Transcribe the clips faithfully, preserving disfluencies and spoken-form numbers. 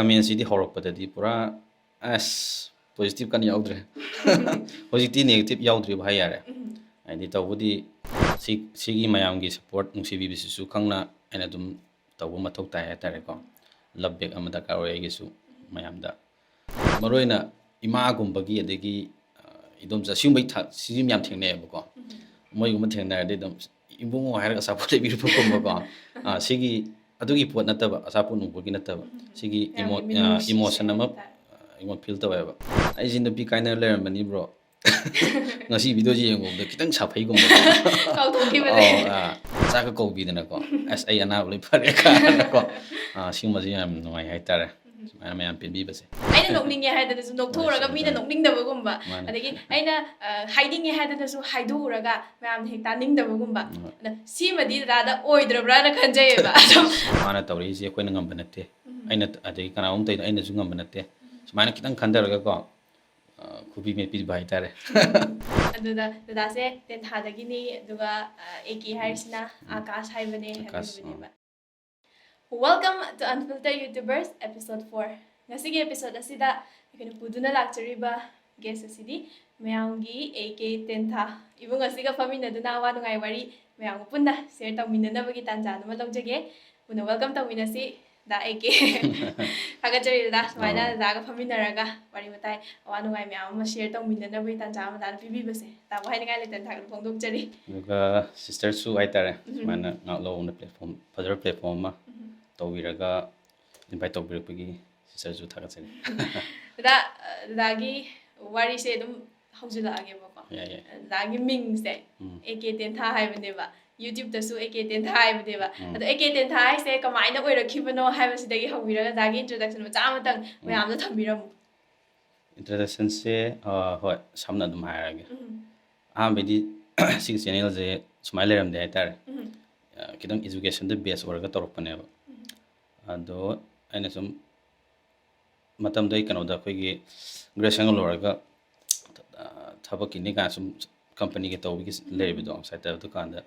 ꯀꯃꯦꯟꯁꯤꯗꯤ ꯍꯧꯔꯛꯄꯗꯗꯤ ꯄꯨꯔꯥ ꯑꯁ ꯄꯣꯖꯤꯇꯤꯚ ꯀꯟꯅ ꯌꯥꯎꯗ꯭ꯔꯦ꯫ ꯍꯧꯖꯤꯛꯇꯤ ꯅꯦꯒꯦꯇꯤꯚ ꯌꯥꯎꯗ꯭ꯔꯤꯕ ꯍꯥꯏ ꯌꯥꯔꯦ꯫ ꯎꯝ꯫ ꯍꯥꯏꯗꯤ ꯇꯧꯕꯗꯤ ꯁꯤ ꯁꯤꯒꯤ ꯃꯌꯥꯝꯒꯤ ꯁꯞꯄꯣꯔꯠ ꯅꯨꯡꯁꯤꯕꯤꯕꯁꯤꯁꯨ ꯈꯪꯅ ꯑꯩꯅ ꯑꯗꯨꯝ ꯇꯧꯕ ꯃꯊꯧ ꯇꯥꯏ ꯍꯥꯏ ꯇꯥꯔꯦꯀꯣ꯫ ꯂꯞ ꯕꯦꯛ ꯑꯃ ꯗꯔꯀꯥꯔ ꯑꯣꯏ ꯑꯩꯒꯤꯁꯨ ꯃꯌꯥꯝꯗ꯫ ꯃꯔꯨꯑꯣꯏꯅ ꯏꯃꯥꯒꯨꯝꯕꯒꯤ ꯑꯗꯒꯤ ꯑ, ꯏꯗꯣꯝꯆꯥ ꯁꯤꯒꯨꯝꯕꯩ ꯊꯥ- ꯁꯤꯁꯨ ꯌꯥꯝ ꯊꯦꯡꯅꯩꯌꯦꯕꯀꯣ꯫ ꯎꯝ꯫ ꯃꯣꯏꯒꯨꯝꯕ ꯊꯦꯡꯅꯔꯗꯤ ꯑꯗꯨꯝ ꯏꯕꯨꯡꯉꯣ ꯍꯥꯏꯔꯒ ꯑꯆꯥꯄꯣꯠ ꯂꯩꯕꯤꯔꯛꯄꯒꯨꯝꯕꯀꯣ꯫ ꯑ, ꯁꯤꯒꯤ ꯑꯗꯨꯒꯤ ꯄꯣꯠ ꯅꯠꯇꯕ ꯑꯆꯥꯄꯣꯠ ꯅꯨꯡꯄꯣꯠꯀꯤ ꯅꯠꯇꯕ ꯎꯝ꯫ ꯁꯤꯒꯤ ꯃꯌꯥꯝꯒꯤ ꯏꯃꯣ- ꯃꯤꯅꯨꯡꯁꯤ ꯑ, ꯏꯃꯣꯁꯟ ꯑꯃ ꯍꯥꯏꯇꯥꯔꯦ꯫ ꯑ, ꯑꯩꯉꯣꯟꯗ ꯐꯤꯜ ꯇꯧꯋꯦꯕ꯫ ꯑꯩꯁꯦ ꯅꯨꯄꯤ ꯀꯥꯏꯅ ꯂꯩꯔꯝꯕꯅꯤ ꯕ꯭ꯔꯣ꯫ ꯉꯁꯤ ꯚꯤꯗꯤꯑꯣꯁꯤ ꯌꯦꯡꯉꯨꯕꯗ ꯈꯤꯇꯪ ꯁꯥꯐꯩꯒꯨꯝꯕ꯫ ꯀꯥꯎꯊꯣꯛꯈꯤꯕꯅꯦ꯫ ꯑꯣ, ꯑꯥ, ꯆꯥꯛꯀ ꯀꯧꯕꯤꯗꯅꯀꯣ꯫ "ꯑꯁ ꯑꯩ ꯑꯅꯥꯕ ꯂꯣꯏ ꯐꯔꯦ" ꯀꯥꯏꯅꯀꯣ꯫ ꯑꯥ, ꯁꯤꯒꯨꯝꯕꯁꯦ ꯌꯥꯝ ꯅꯨꯡꯉꯥꯏ ꯍꯥꯏꯇꯥꯔꯦ꯫ ꯎꯝ꯫ ꯁꯨꯃꯥꯏꯅ ꯃꯌꯥꯝ ꯄꯦꯟꯕꯤꯕꯁꯦ꯫ ꯑꯩꯅ ꯅꯣꯛꯅꯤꯡꯉꯦ ꯍꯥꯏꯗꯅꯁꯨ ꯅꯣꯛꯊꯣꯛꯎꯔꯒ ꯃꯥꯅꯦ, ꯃꯤꯅ ꯆꯨꯝꯃꯦ꯫ ꯅꯣꯛꯅꯤꯡꯗꯕꯒꯨꯝꯕ꯫ ꯃꯥꯅꯦ꯫ ꯑꯗꯒꯤ ꯑꯩꯅ ꯑ, ꯍꯥꯏꯅꯤꯡꯉꯦ ꯍꯥꯏꯗꯅꯁꯨ ꯍꯥꯏꯗꯣꯛꯎꯔꯒ ꯃꯌꯥꯝꯅ ꯍꯦꯛ ꯇꯥꯅꯤꯡꯗꯕꯒꯨꯝꯕ꯫ ꯎꯝ꯫ ꯑꯗ ꯁꯤꯃꯗꯤ ꯗꯗꯥꯗ ꯑꯣꯏꯗ꯭ꯔꯕ꯭ꯔꯥꯅ ꯈꯟꯖꯩꯌꯦꯕ꯫ ꯑꯗꯨꯝ ꯃꯥꯅ ꯇꯧꯔꯛꯏꯁꯦ ꯑꯩꯈꯣꯏꯅ ꯉꯝꯕ ꯅꯠꯇꯦ꯫ ꯎꯝ꯫ ꯑꯩꯅ ꯑꯗꯒꯤ ꯀꯅꯥꯒꯨꯝꯕ ꯇꯧꯔꯤꯗꯣ ꯑꯩꯅꯁꯨ ꯉꯝꯕ ꯅꯠꯇꯦ꯫ ꯎꯝ꯫ ꯁꯨꯃꯥꯏꯅ ꯈꯤꯇꯪ ꯈꯟꯊꯔꯒꯀꯣ, ꯑ, ꯈꯨꯕꯤ ꯃꯦꯠꯄꯤꯕ ꯍꯥꯏꯇꯥꯔꯦ꯫ ꯑꯗꯨꯗ ꯗꯗꯥꯁꯦ ꯇꯦꯟꯊꯥꯗꯒꯤꯅꯤ, ꯑꯗꯨꯒ, ꯑ, ꯑꯦ ꯀꯦ ꯍꯥꯏꯔꯤꯁꯤꯅ ꯎꯝ꯫ ꯑꯥꯀꯥꯁ ꯍꯥꯏꯕꯅꯦ ꯑꯥꯀꯥꯁ, ꯍꯥꯏꯕꯤꯕꯅꯦꯕ꯫ ꯑꯥ꯫ Welcome to Unfiltered YouTubers episode four꯫ ꯉꯁꯤꯒꯤ episode ꯑꯁꯤꯗ ꯑꯩꯈꯣꯏꯅ ꯄꯨꯗꯨꯅ ꯂꯥꯛꯆꯔꯤꯕ guest ꯑꯁꯤꯗꯤ ꯃꯌꯥꯝꯒꯤ ꯑꯦ ꯀꯦ ꯇꯦꯟꯊꯥ꯫ ꯏꯕꯨꯡ ꯑꯁꯤꯒ ꯐꯝꯃꯤꯟꯅꯗꯨꯅ ꯑꯋꯥ ꯅꯨꯡꯉꯥꯏ ꯋꯥꯔꯤ ꯃꯌꯥꯝꯒ ꯄꯨꯟꯅ share ꯇꯧꯃꯤꯟꯅꯅꯕꯒꯤ ꯇꯥꯟꯖꯥꯗꯨꯃ ꯂꯧꯖꯒꯦ꯫ ꯄꯨꯟꯅ welcome ꯇꯧꯃꯤꯟꯅꯁꯤ꯫ The A K. ꯊꯥꯒꯠꯆꯔꯤ ꯗꯗꯥ, ꯁꯨꯃꯥꯏꯅ ꯑꯣ꯫ ꯗꯗꯥꯒ ꯐꯝꯃꯤꯟꯅꯔꯒ ꯋꯥꯔꯤ ꯋꯥꯇꯥꯏ, ꯑꯋꯥ ꯅꯨꯡꯉꯥꯏ ꯃꯌꯥꯝ ꯑꯃ share ꯇꯧꯃꯤꯟꯅꯅꯕꯒꯤ ꯇꯥꯟꯖꯥ ꯑꯃ ꯗꯗꯥꯅ ꯄꯤꯕꯤꯕꯁꯦ꯫ ꯗꯗꯥꯕꯨ ꯍꯥꯏꯅꯤꯡꯉꯥꯏ ꯂꯩꯇꯅ ꯊꯥꯒꯠꯄ ꯐꯣꯡꯗꯣꯛꯆꯔꯤ꯫ ꯑꯗꯨꯒ sisterꯁꯨ ꯍꯥꯏꯇꯥꯔꯦ, ꯎꯝ꯫ ꯁꯨꯃꯥꯏꯅ ꯉꯥꯛ ꯂꯧꯕꯅ platform, ꯐꯖꯕ platform ꯑꯃ ꯎꯝ꯫ ꯇꯧꯕꯤꯔꯒ invite ꯇꯧꯕꯤꯔꯛꯄꯒꯤ sisterꯁꯨ ꯊꯥꯒꯠꯆꯔꯤ꯫ ꯗꯗꯥ, ꯑ, ꯗꯗꯥꯒꯤ ꯋꯥꯔꯤꯁꯦ ꯑꯗꯨꯝ ꯍꯧꯖꯤꯜꯂꯛꯑꯒꯦꯕꯀꯣ꯫ ꯌꯥꯏ, ꯌꯥꯏ꯫ ꯗꯗꯥꯒꯤ ꯃꯤꯡꯁꯦ ꯎꯝ꯫ ꯑꯦ ꯀꯦ ꯇꯦꯟꯊꯥ ꯍꯥꯏꯕꯅꯦꯕ꯫ YouTubeꯇꯁꯨ ꯑꯦ ꯀꯦ ꯇꯦꯟꯊꯥ ꯍꯥꯏꯕꯅꯦꯕ꯫ ꯎꯝ꯫ ꯑꯗꯣ ꯑꯦ ꯀꯦ ꯇꯦꯟꯊꯥ ꯍꯥꯏꯁꯦ ꯀꯃꯥꯏꯅ ꯑꯣꯏꯔꯛꯈꯤꯕꯅꯣ ꯍꯥꯏꯕꯁꯤꯗꯒꯤ ꯍꯧꯕꯤꯔꯒ ꯗꯗꯥꯒꯤ introduction ꯃꯆꯥ ꯑꯃꯇꯪ ꯎꯝ꯫ ꯃꯌꯥꯝꯗ ꯊꯝꯕꯤꯔꯝꯃꯨ꯫ Introductionꯁꯦ, ꯑ, ꯍꯣꯏ, ꯁꯝꯅ ꯑꯗꯨꯝ ꯍꯥꯏꯔꯒꯦ꯫ ꯎꯝ꯫ ꯑꯍꯥꯟꯕꯩꯗꯤ ꯁꯤꯒꯤ channelꯁꯦ ꯁꯨꯃꯥꯏꯅ ꯂꯩꯔꯝꯗꯦ ꯍꯥꯏꯇꯥꯔꯦ꯫ ꯎꯝ꯫ ꯑ, ꯈꯤꯇꯪ educationꯗ base ꯑꯣꯏꯔꯒ ꯇꯧꯔꯛꯄꯅꯦꯕ꯫ ꯎꯝ꯫ ꯑꯗꯣ ꯑꯩꯅ ꯁꯨꯝ ꯃꯇꯝꯗꯣ ꯑꯩ ꯀꯩꯅꯣꯗ ꯑꯩꯈꯣꯏꯒꯤ graduation ꯂꯣꯏꯔꯒ, ꯑ, ꯊꯕꯛꯀꯤꯅꯤ ꯀꯥꯏꯅ ꯁꯨꯝ companyꯒꯤ ꯇꯧꯕꯒꯤ ꯎꯝ꯫ ꯂꯩꯕꯗꯣ, ꯉꯁꯥꯏ ꯇꯧꯕ ꯗꯨꯀꯥꯟꯗ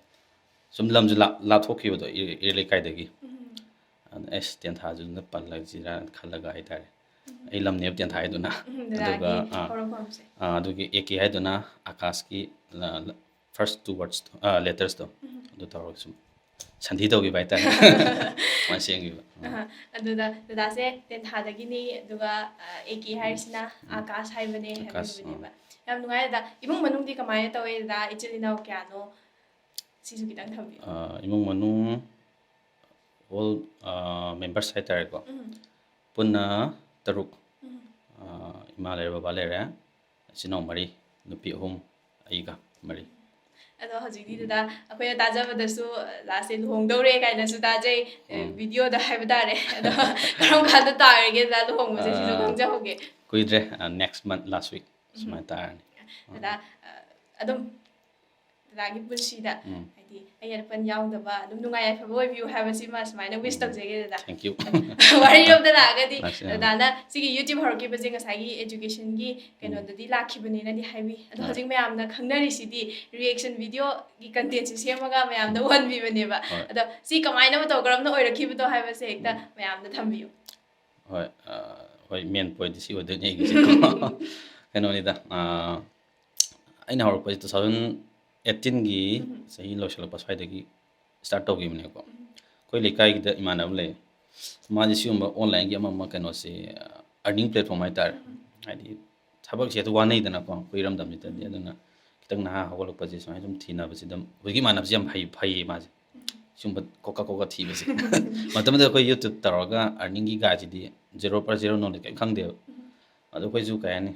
ꯁꯨꯝ ꯂꯝꯁꯨ ꯂꯥꯞ-, ꯂꯥꯞꯊꯣꯛꯈꯤꯕꯗꯣ ꯏ-, ꯏꯔꯩ ꯂꯩꯀꯥꯏꯗꯒꯤ꯫ ꯎꯝ꯫ ꯑꯗꯨꯅ ꯑꯦꯁ ꯇꯦꯟꯊꯥꯗꯨꯅ ꯄꯜꯂꯁꯤꯔꯥꯅ ꯈꯜꯂꯒ ꯍꯥꯏꯇꯥꯔꯦ꯫ ꯑꯩ ꯂꯝꯅꯦꯕ ꯇꯦꯟꯊꯥ ꯍꯥꯏꯗꯨꯅ꯫ ꯎꯝ, ꯑꯗꯨꯒ ꯗꯗꯥꯒꯤ ꯑꯥ, ꯍꯧꯔꯛꯐꯝꯁꯦ꯫ ꯑꯥ, ꯑꯗꯨꯒꯤ ꯑꯦ ꯀꯦ ꯍꯥꯏꯗꯨꯅ ꯑꯀꯥꯁꯀꯤ ꯐꯥꯔꯁ ꯇꯨ ꯋꯥꯔꯗꯁ ꯂꯦꯇꯔꯁꯇꯣ ꯑꯗꯨ ꯇꯧꯔꯒ ꯁꯨꯝ ꯁꯟꯙꯤ ꯇꯧꯈꯤꯕ ꯍꯥꯏꯇꯥꯔꯦ꯫ ꯃꯥ ꯁꯦꯝꯈꯤꯕ꯫ ꯑꯍ, ꯑꯗꯨꯗ ꯗꯗꯥꯁꯦ ꯇꯦꯟꯊꯥꯗꯒꯤꯅꯤ, ꯑꯗꯨꯒ ꯑꯦ ꯀꯦ ꯍꯥꯏꯔꯤꯁꯤꯅ ꯑꯀꯥꯁ ꯍꯥꯏꯕꯅꯦ ꯑꯀꯥꯁ, ꯍꯥꯏꯕꯤꯕꯅꯦꯕ꯫ ꯌꯥꯝ ꯅꯨꯡꯉꯥꯏ ꯗꯗꯥ꯫ ꯏꯃꯨꯡ ꯃꯅꯨꯡꯗꯤ ꯀꯃꯥꯏꯅ ꯇꯧꯋꯦ ꯗꯗꯥ? ꯏꯆꯤꯜ ꯏꯅꯥꯎ ꯀꯌꯥꯅꯣ? ꯁꯤꯁꯨ ꯈꯤꯇꯪ ꯊꯝꯕꯤꯌꯨ꯫ ꯑꯥ, ꯏꯃꯨꯡ ꯃꯅꯨꯡ ꯑꯣꯜ ꯃꯦꯝꯕꯔꯁ ꯍꯥꯏꯇꯥꯔꯦꯀꯣ꯫ ꯎꯝ, ꯄꯨꯟꯅ ꯇꯔꯨꯛ꯫ ꯎꯝ꯫ ꯑꯥ, ꯏꯃꯥ ꯂꯩꯔꯦ, ꯕꯕꯥ ꯂꯩꯔꯦ, ꯏꯆꯤꯟ ꯏꯅꯥꯎ ꯃꯔꯤ, ꯅꯨꯄꯤ ꯑꯍꯨꯝ, ꯑꯩꯒ ꯃꯔꯤ꯫ ꯑꯗꯣ ꯍꯧꯖꯤꯛꯇꯤ ꯗꯗꯥ, ꯑꯩꯈꯣꯏꯅ ꯇꯥꯖꯕꯗꯁꯨ ꯗꯗꯥꯁꯦ ꯂꯨꯍꯣꯡꯗꯧꯔꯦ ꯀꯥꯏꯅꯁꯨ ꯇꯥꯖꯩ꯫ ꯎꯝ꯫ ꯚꯤꯗꯤꯑꯣꯗ ꯍꯥꯏꯕ ꯇꯥꯔꯦ꯫ ꯑꯗꯣ ꯀꯔꯝ ꯀꯥꯟꯗ ꯇꯥꯔꯒꯦ ꯗꯗꯥ ꯂꯨꯍꯣꯡꯕꯁꯦ? ꯁꯤꯁꯨ ꯑꯥ, ꯈꯪꯖꯍꯧꯒꯦ꯫ ꯀꯨꯏꯗ꯭ꯔꯦ꯫ ꯅꯦꯛꯁ ꯃꯟ, ꯂꯥꯁ ꯋꯤꯛ ꯁꯨꯃꯥꯏꯅ ꯇꯥꯔꯅꯤ꯫ ꯗꯗꯥ, ꯑ, ꯑꯗꯨꯝ ꯗꯗꯥꯒꯤ ꯄꯨꯟꯁꯤꯗ ꯎꯝ꯫ ꯍꯥꯏꯗꯤ ꯑꯩ ꯑꯄꯟ ꯌꯥꯎꯗꯕ ꯑꯗꯨꯝ ꯅꯨꯡꯉꯥꯏ ꯌꯥꯏꯐꯕ ꯑꯣꯏꯕꯤꯌꯨ ꯍꯥꯏꯕꯁꯤꯃ ꯁꯨꯃꯥꯏꯅ ꯋꯤꯁ ꯎꯝ꯫ ꯇꯧꯖꯒꯦ ꯗꯗꯥ꯫ Thank you꯫ ꯋꯥꯔꯤꯔꯣꯝꯗ ꯂꯥꯛꯑꯒꯗꯤ ꯂꯥꯛꯁꯤ, ꯑꯥ꯫ ꯗꯗꯥꯅ ꯁꯤꯒꯤ ꯌꯨꯇ꯭ꯌꯨꯕ ꯍꯧꯔꯛꯈꯤꯕꯁꯦ ꯉꯁꯥꯏꯒꯤ ꯑꯦꯖꯨꯀꯦꯁꯟꯒꯤ ꯀꯩꯅꯣꯗꯗꯤ ꯂꯥꯛꯈꯤꯕꯅꯤꯅꯗꯤ ꯍꯥꯏꯕꯤ꯫ ꯑꯗꯣ ꯑꯥ꯫ ꯍꯧꯖꯤꯛ ꯃꯌꯥꯝꯅ ꯈꯪꯅꯔꯤꯁꯤꯗꯤ ꯔꯤꯌꯦꯛꯁꯟ ꯚꯤꯗꯤꯑꯣꯒꯤ ꯀꯟꯇꯦꯟꯁꯦ ꯁꯦꯝꯃꯒ ꯃꯌꯥꯝꯗ ꯎꯍꯟꯕꯤꯕꯅꯦꯕ꯫ ꯍꯣꯏ꯫ ꯑꯗꯣ ꯁꯤ ꯀꯃꯥꯏꯅ ꯇꯧ ꯀꯔꯝꯅ ꯑꯣꯏꯔꯛꯈꯤꯕꯗꯣ ꯍꯥꯏꯕꯁꯦ ꯍꯦꯛꯇ ꯃꯌꯥꯝꯗ ꯊꯝꯕꯤꯌꯨ꯫ ꯍꯣꯏ, ꯑ, ꯍꯣꯏ, ꯃꯦꯟ ꯄꯣꯏꯟꯠꯇꯤ ꯁꯤ ꯑꯣꯏꯗꯣꯏꯅꯦ ꯑꯩꯒꯤꯁꯦꯀꯣ꯫ ꯀꯩꯅꯣꯅꯤꯗ, ꯑ, ꯑꯩꯅ ꯍꯧꯔꯛꯄꯁꯦ two thousand eighteenꯒꯤ ꯆꯍꯤ ꯂꯣꯏꯁꯤꯜꯂꯛꯄ ꯁ꯭ꯋꯥꯏꯗꯒꯤ ꯁ꯭ꯇꯥꯔꯠ ꯇꯧꯈꯤꯕꯅꯦꯀꯣ꯫ ꯑꯩꯈꯣꯏ ꯂꯩꯀꯥꯏꯒꯤꯗ ꯏꯃꯥꯟꯅꯕ ꯑꯃ ꯂꯩ꯫ ꯃꯥꯁꯦ ꯁꯤꯒꯨꯝꯕ ꯑꯣꯟꯂꯥꯏꯟꯒꯤ ꯑꯃ ꯑꯃ ꯀꯩꯅꯣꯁꯦ, ꯑ, ꯑꯔꯅꯤꯡ ꯄ꯭ꯂꯦꯠꯐꯣꯝ ꯍꯥꯏꯇꯥꯔꯦ꯫ ꯍꯥꯏꯗꯤ ꯊꯕꯛꯁꯦ ꯍꯦꯛꯇ ꯋꯥꯅꯩꯗꯅꯀꯣ ꯑꯩꯈꯣꯏ ꯏꯔꯝꯗꯝꯁꯤꯗꯗꯤ꯫ ꯑꯗꯨꯅ ꯈꯤꯇꯪ ꯅꯍꯥ ꯍꯧꯒꯠꯂꯛꯄꯁꯦ ꯁꯨꯃꯥꯏꯅ ꯁꯨꯝ ꯊꯤꯅꯕꯁꯤꯗ ꯍꯧꯖꯤꯛꯀꯤ ꯏꯃꯥꯟꯅꯕꯁꯦ ꯌꯥꯝ ꯐꯩ, ꯐꯩꯌꯦ ꯃꯥꯁꯦ꯫ ꯁꯤꯒꯨꯝꯕ ꯀꯣꯀꯥ ꯀꯣꯀꯥ ꯊꯤꯕꯁꯦ꯫ ꯃꯇꯝꯗꯨꯗ ꯑꯩꯈꯣꯏ ꯌꯨꯇ꯭ꯌꯨꯕ ꯇꯧꯔꯒ ꯑꯔꯅꯤꯡꯒꯤ ꯒꯥꯏꯁꯤꯗꯤ ꯖꯦꯔꯣ ꯄꯔ ꯖꯦꯔꯣ ꯅꯣꯂꯦꯖ ꯀꯔꯤꯝ ꯈꯪꯗꯦꯕ꯫ ꯑꯗꯣ ꯑꯩꯈꯣꯏꯁꯨ ꯀꯩ ꯍꯥꯏꯅꯤ,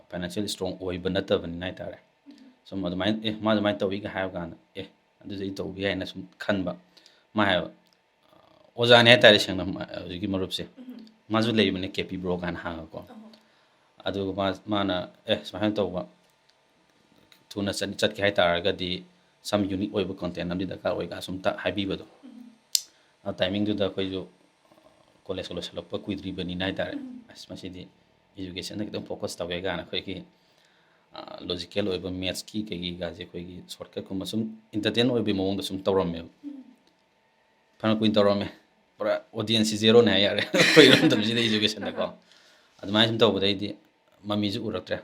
ꯐꯥꯏꯅꯥꯟꯁꯤꯌꯦꯜ ꯏꯁꯇ꯭ꯔꯣꯡ ꯑꯣꯏꯕ ꯅꯠꯇꯕꯅꯤꯅ ꯍꯥꯏꯇꯥꯔꯦ꯫ ꯁꯨꯝ ꯑꯗꯨꯃꯥꯏꯅ, "ꯑꯦ, ꯃꯥ ꯑꯗꯨꯃꯥꯏꯅ ꯇꯧꯏꯒ" ꯍꯥꯏꯕ ꯀꯥꯟꯗ, "ꯑꯦ, ꯑꯗꯨꯗꯤ ꯑꯩ ꯇꯧꯕ ꯌꯥꯏꯅ" ꯁꯨꯝ ꯈꯟꯕ꯫ ꯃꯥ ꯍꯥꯏꯕ, ꯑꯣꯖꯥꯅꯤ ꯍꯥꯏꯇꯥꯔꯦ ꯁꯦꯡꯅ, ꯃꯥ-, ꯍꯧꯖꯤꯛꯀꯤ ꯃꯔꯨꯞꯁꯦ꯫ ꯃꯥꯁꯨ ꯂꯩꯕꯅꯦ ꯀꯦ ꯄꯤ ꯕ꯭ꯔꯣ ꯀꯥꯏꯅ ꯍꯥꯡꯉꯒꯀꯣ꯫ ꯑꯗꯨꯒ ꯃꯥ-, ꯃꯥꯅ, "ꯑꯦ, ꯁꯨꯃꯥꯏꯅ ꯇꯧꯕ, ꯊꯨꯅ ꯆꯠ-, ꯆꯠꯀꯦ ꯍꯥꯏꯇꯥꯔꯒꯗꯤ ꯁꯝ ꯌꯨꯅꯤꯛ ꯑꯣꯏꯕ ꯀꯣꯟꯇꯦꯟ ꯑꯃꯗꯤ ꯗꯔꯀꯥꯔ ꯑꯣꯏ" ꯀꯥꯏꯅ ꯁꯨꯝ ꯇ-, ꯍꯥꯏꯕꯤꯕꯗꯣ꯫ ꯑ, ꯇꯥꯏꯃꯤꯡꯗꯨꯗ ꯑꯩꯈꯣꯏꯁꯨ ꯀꯣꯂꯦꯖꯀ ꯂꯣꯏꯁꯤꯜꯂꯛꯄ ꯀꯨꯏꯗ꯭ꯔꯤꯕꯅꯤꯅ ꯍꯥꯏꯇꯥꯔꯦ꯫ ꯑꯁ, ꯃꯁꯤꯗꯤ ꯏꯖꯨꯀꯦꯁꯟꯗ ꯈꯤꯇꯪ ꯐꯣꯀꯁ ꯇꯧꯒꯦ ꯀꯥꯏꯅ ꯑꯩꯈꯣꯏꯒꯤ, ꯑ, ꯂꯣꯖꯤꯀꯦꯜ ꯑꯣꯏꯕ ꯃꯦꯠꯁꯀꯤ ꯀꯩꯀꯩꯒꯥꯁꯦ ꯑꯩꯈꯣꯏꯒꯤ ꯁꯣꯔꯠꯀꯠꯀꯨꯝꯕ ꯁꯨꯝ ꯏꯟꯇꯔꯇꯦꯟ ꯑꯣꯏꯕꯒꯤ ꯃꯑꯣꯡꯗ ꯁꯨꯝ ꯇꯧꯔꯝꯃꯦꯕ꯫ ꯐꯅ ꯀꯨꯏꯅ ꯇꯧꯔꯝꯃꯦ꯫ ꯄꯨꯔꯥ ꯑꯣꯗꯤꯌꯦꯟꯁꯁꯤ ꯖꯦꯔꯣꯅꯦ ꯍꯥꯏ ꯌꯥꯔꯦ꯫ ꯑꯩꯈꯣꯏ ꯏꯔꯣꯟ ꯃꯇꯝꯁꯤꯗ ꯏꯖꯨꯀꯦꯁꯟꯗꯀꯣ꯫ ꯑꯗꯨꯃꯥꯏꯅ ꯁꯨꯝ ꯇꯧꯕꯗꯩꯗꯤ ꯃꯃꯤꯁꯨ ꯎꯔꯛꯇ꯭ꯔꯦ꯫